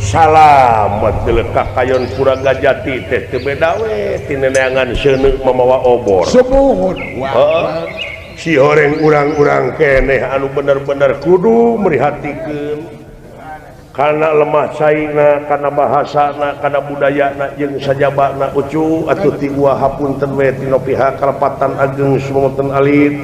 Salamet deuleu ka kayon Puragajati teh teu beda we ti neneangan seuneu mamawa obor. Sumuhun. Heeh. Si horeng urang-urang keneh anu bener-bener kudu merihatikeun kana lemah caina, kana bahasana, kana budayana jeung sajabana ucu atuh ti gua hapunten we tina pihak kalepatan ageng sumonten alit.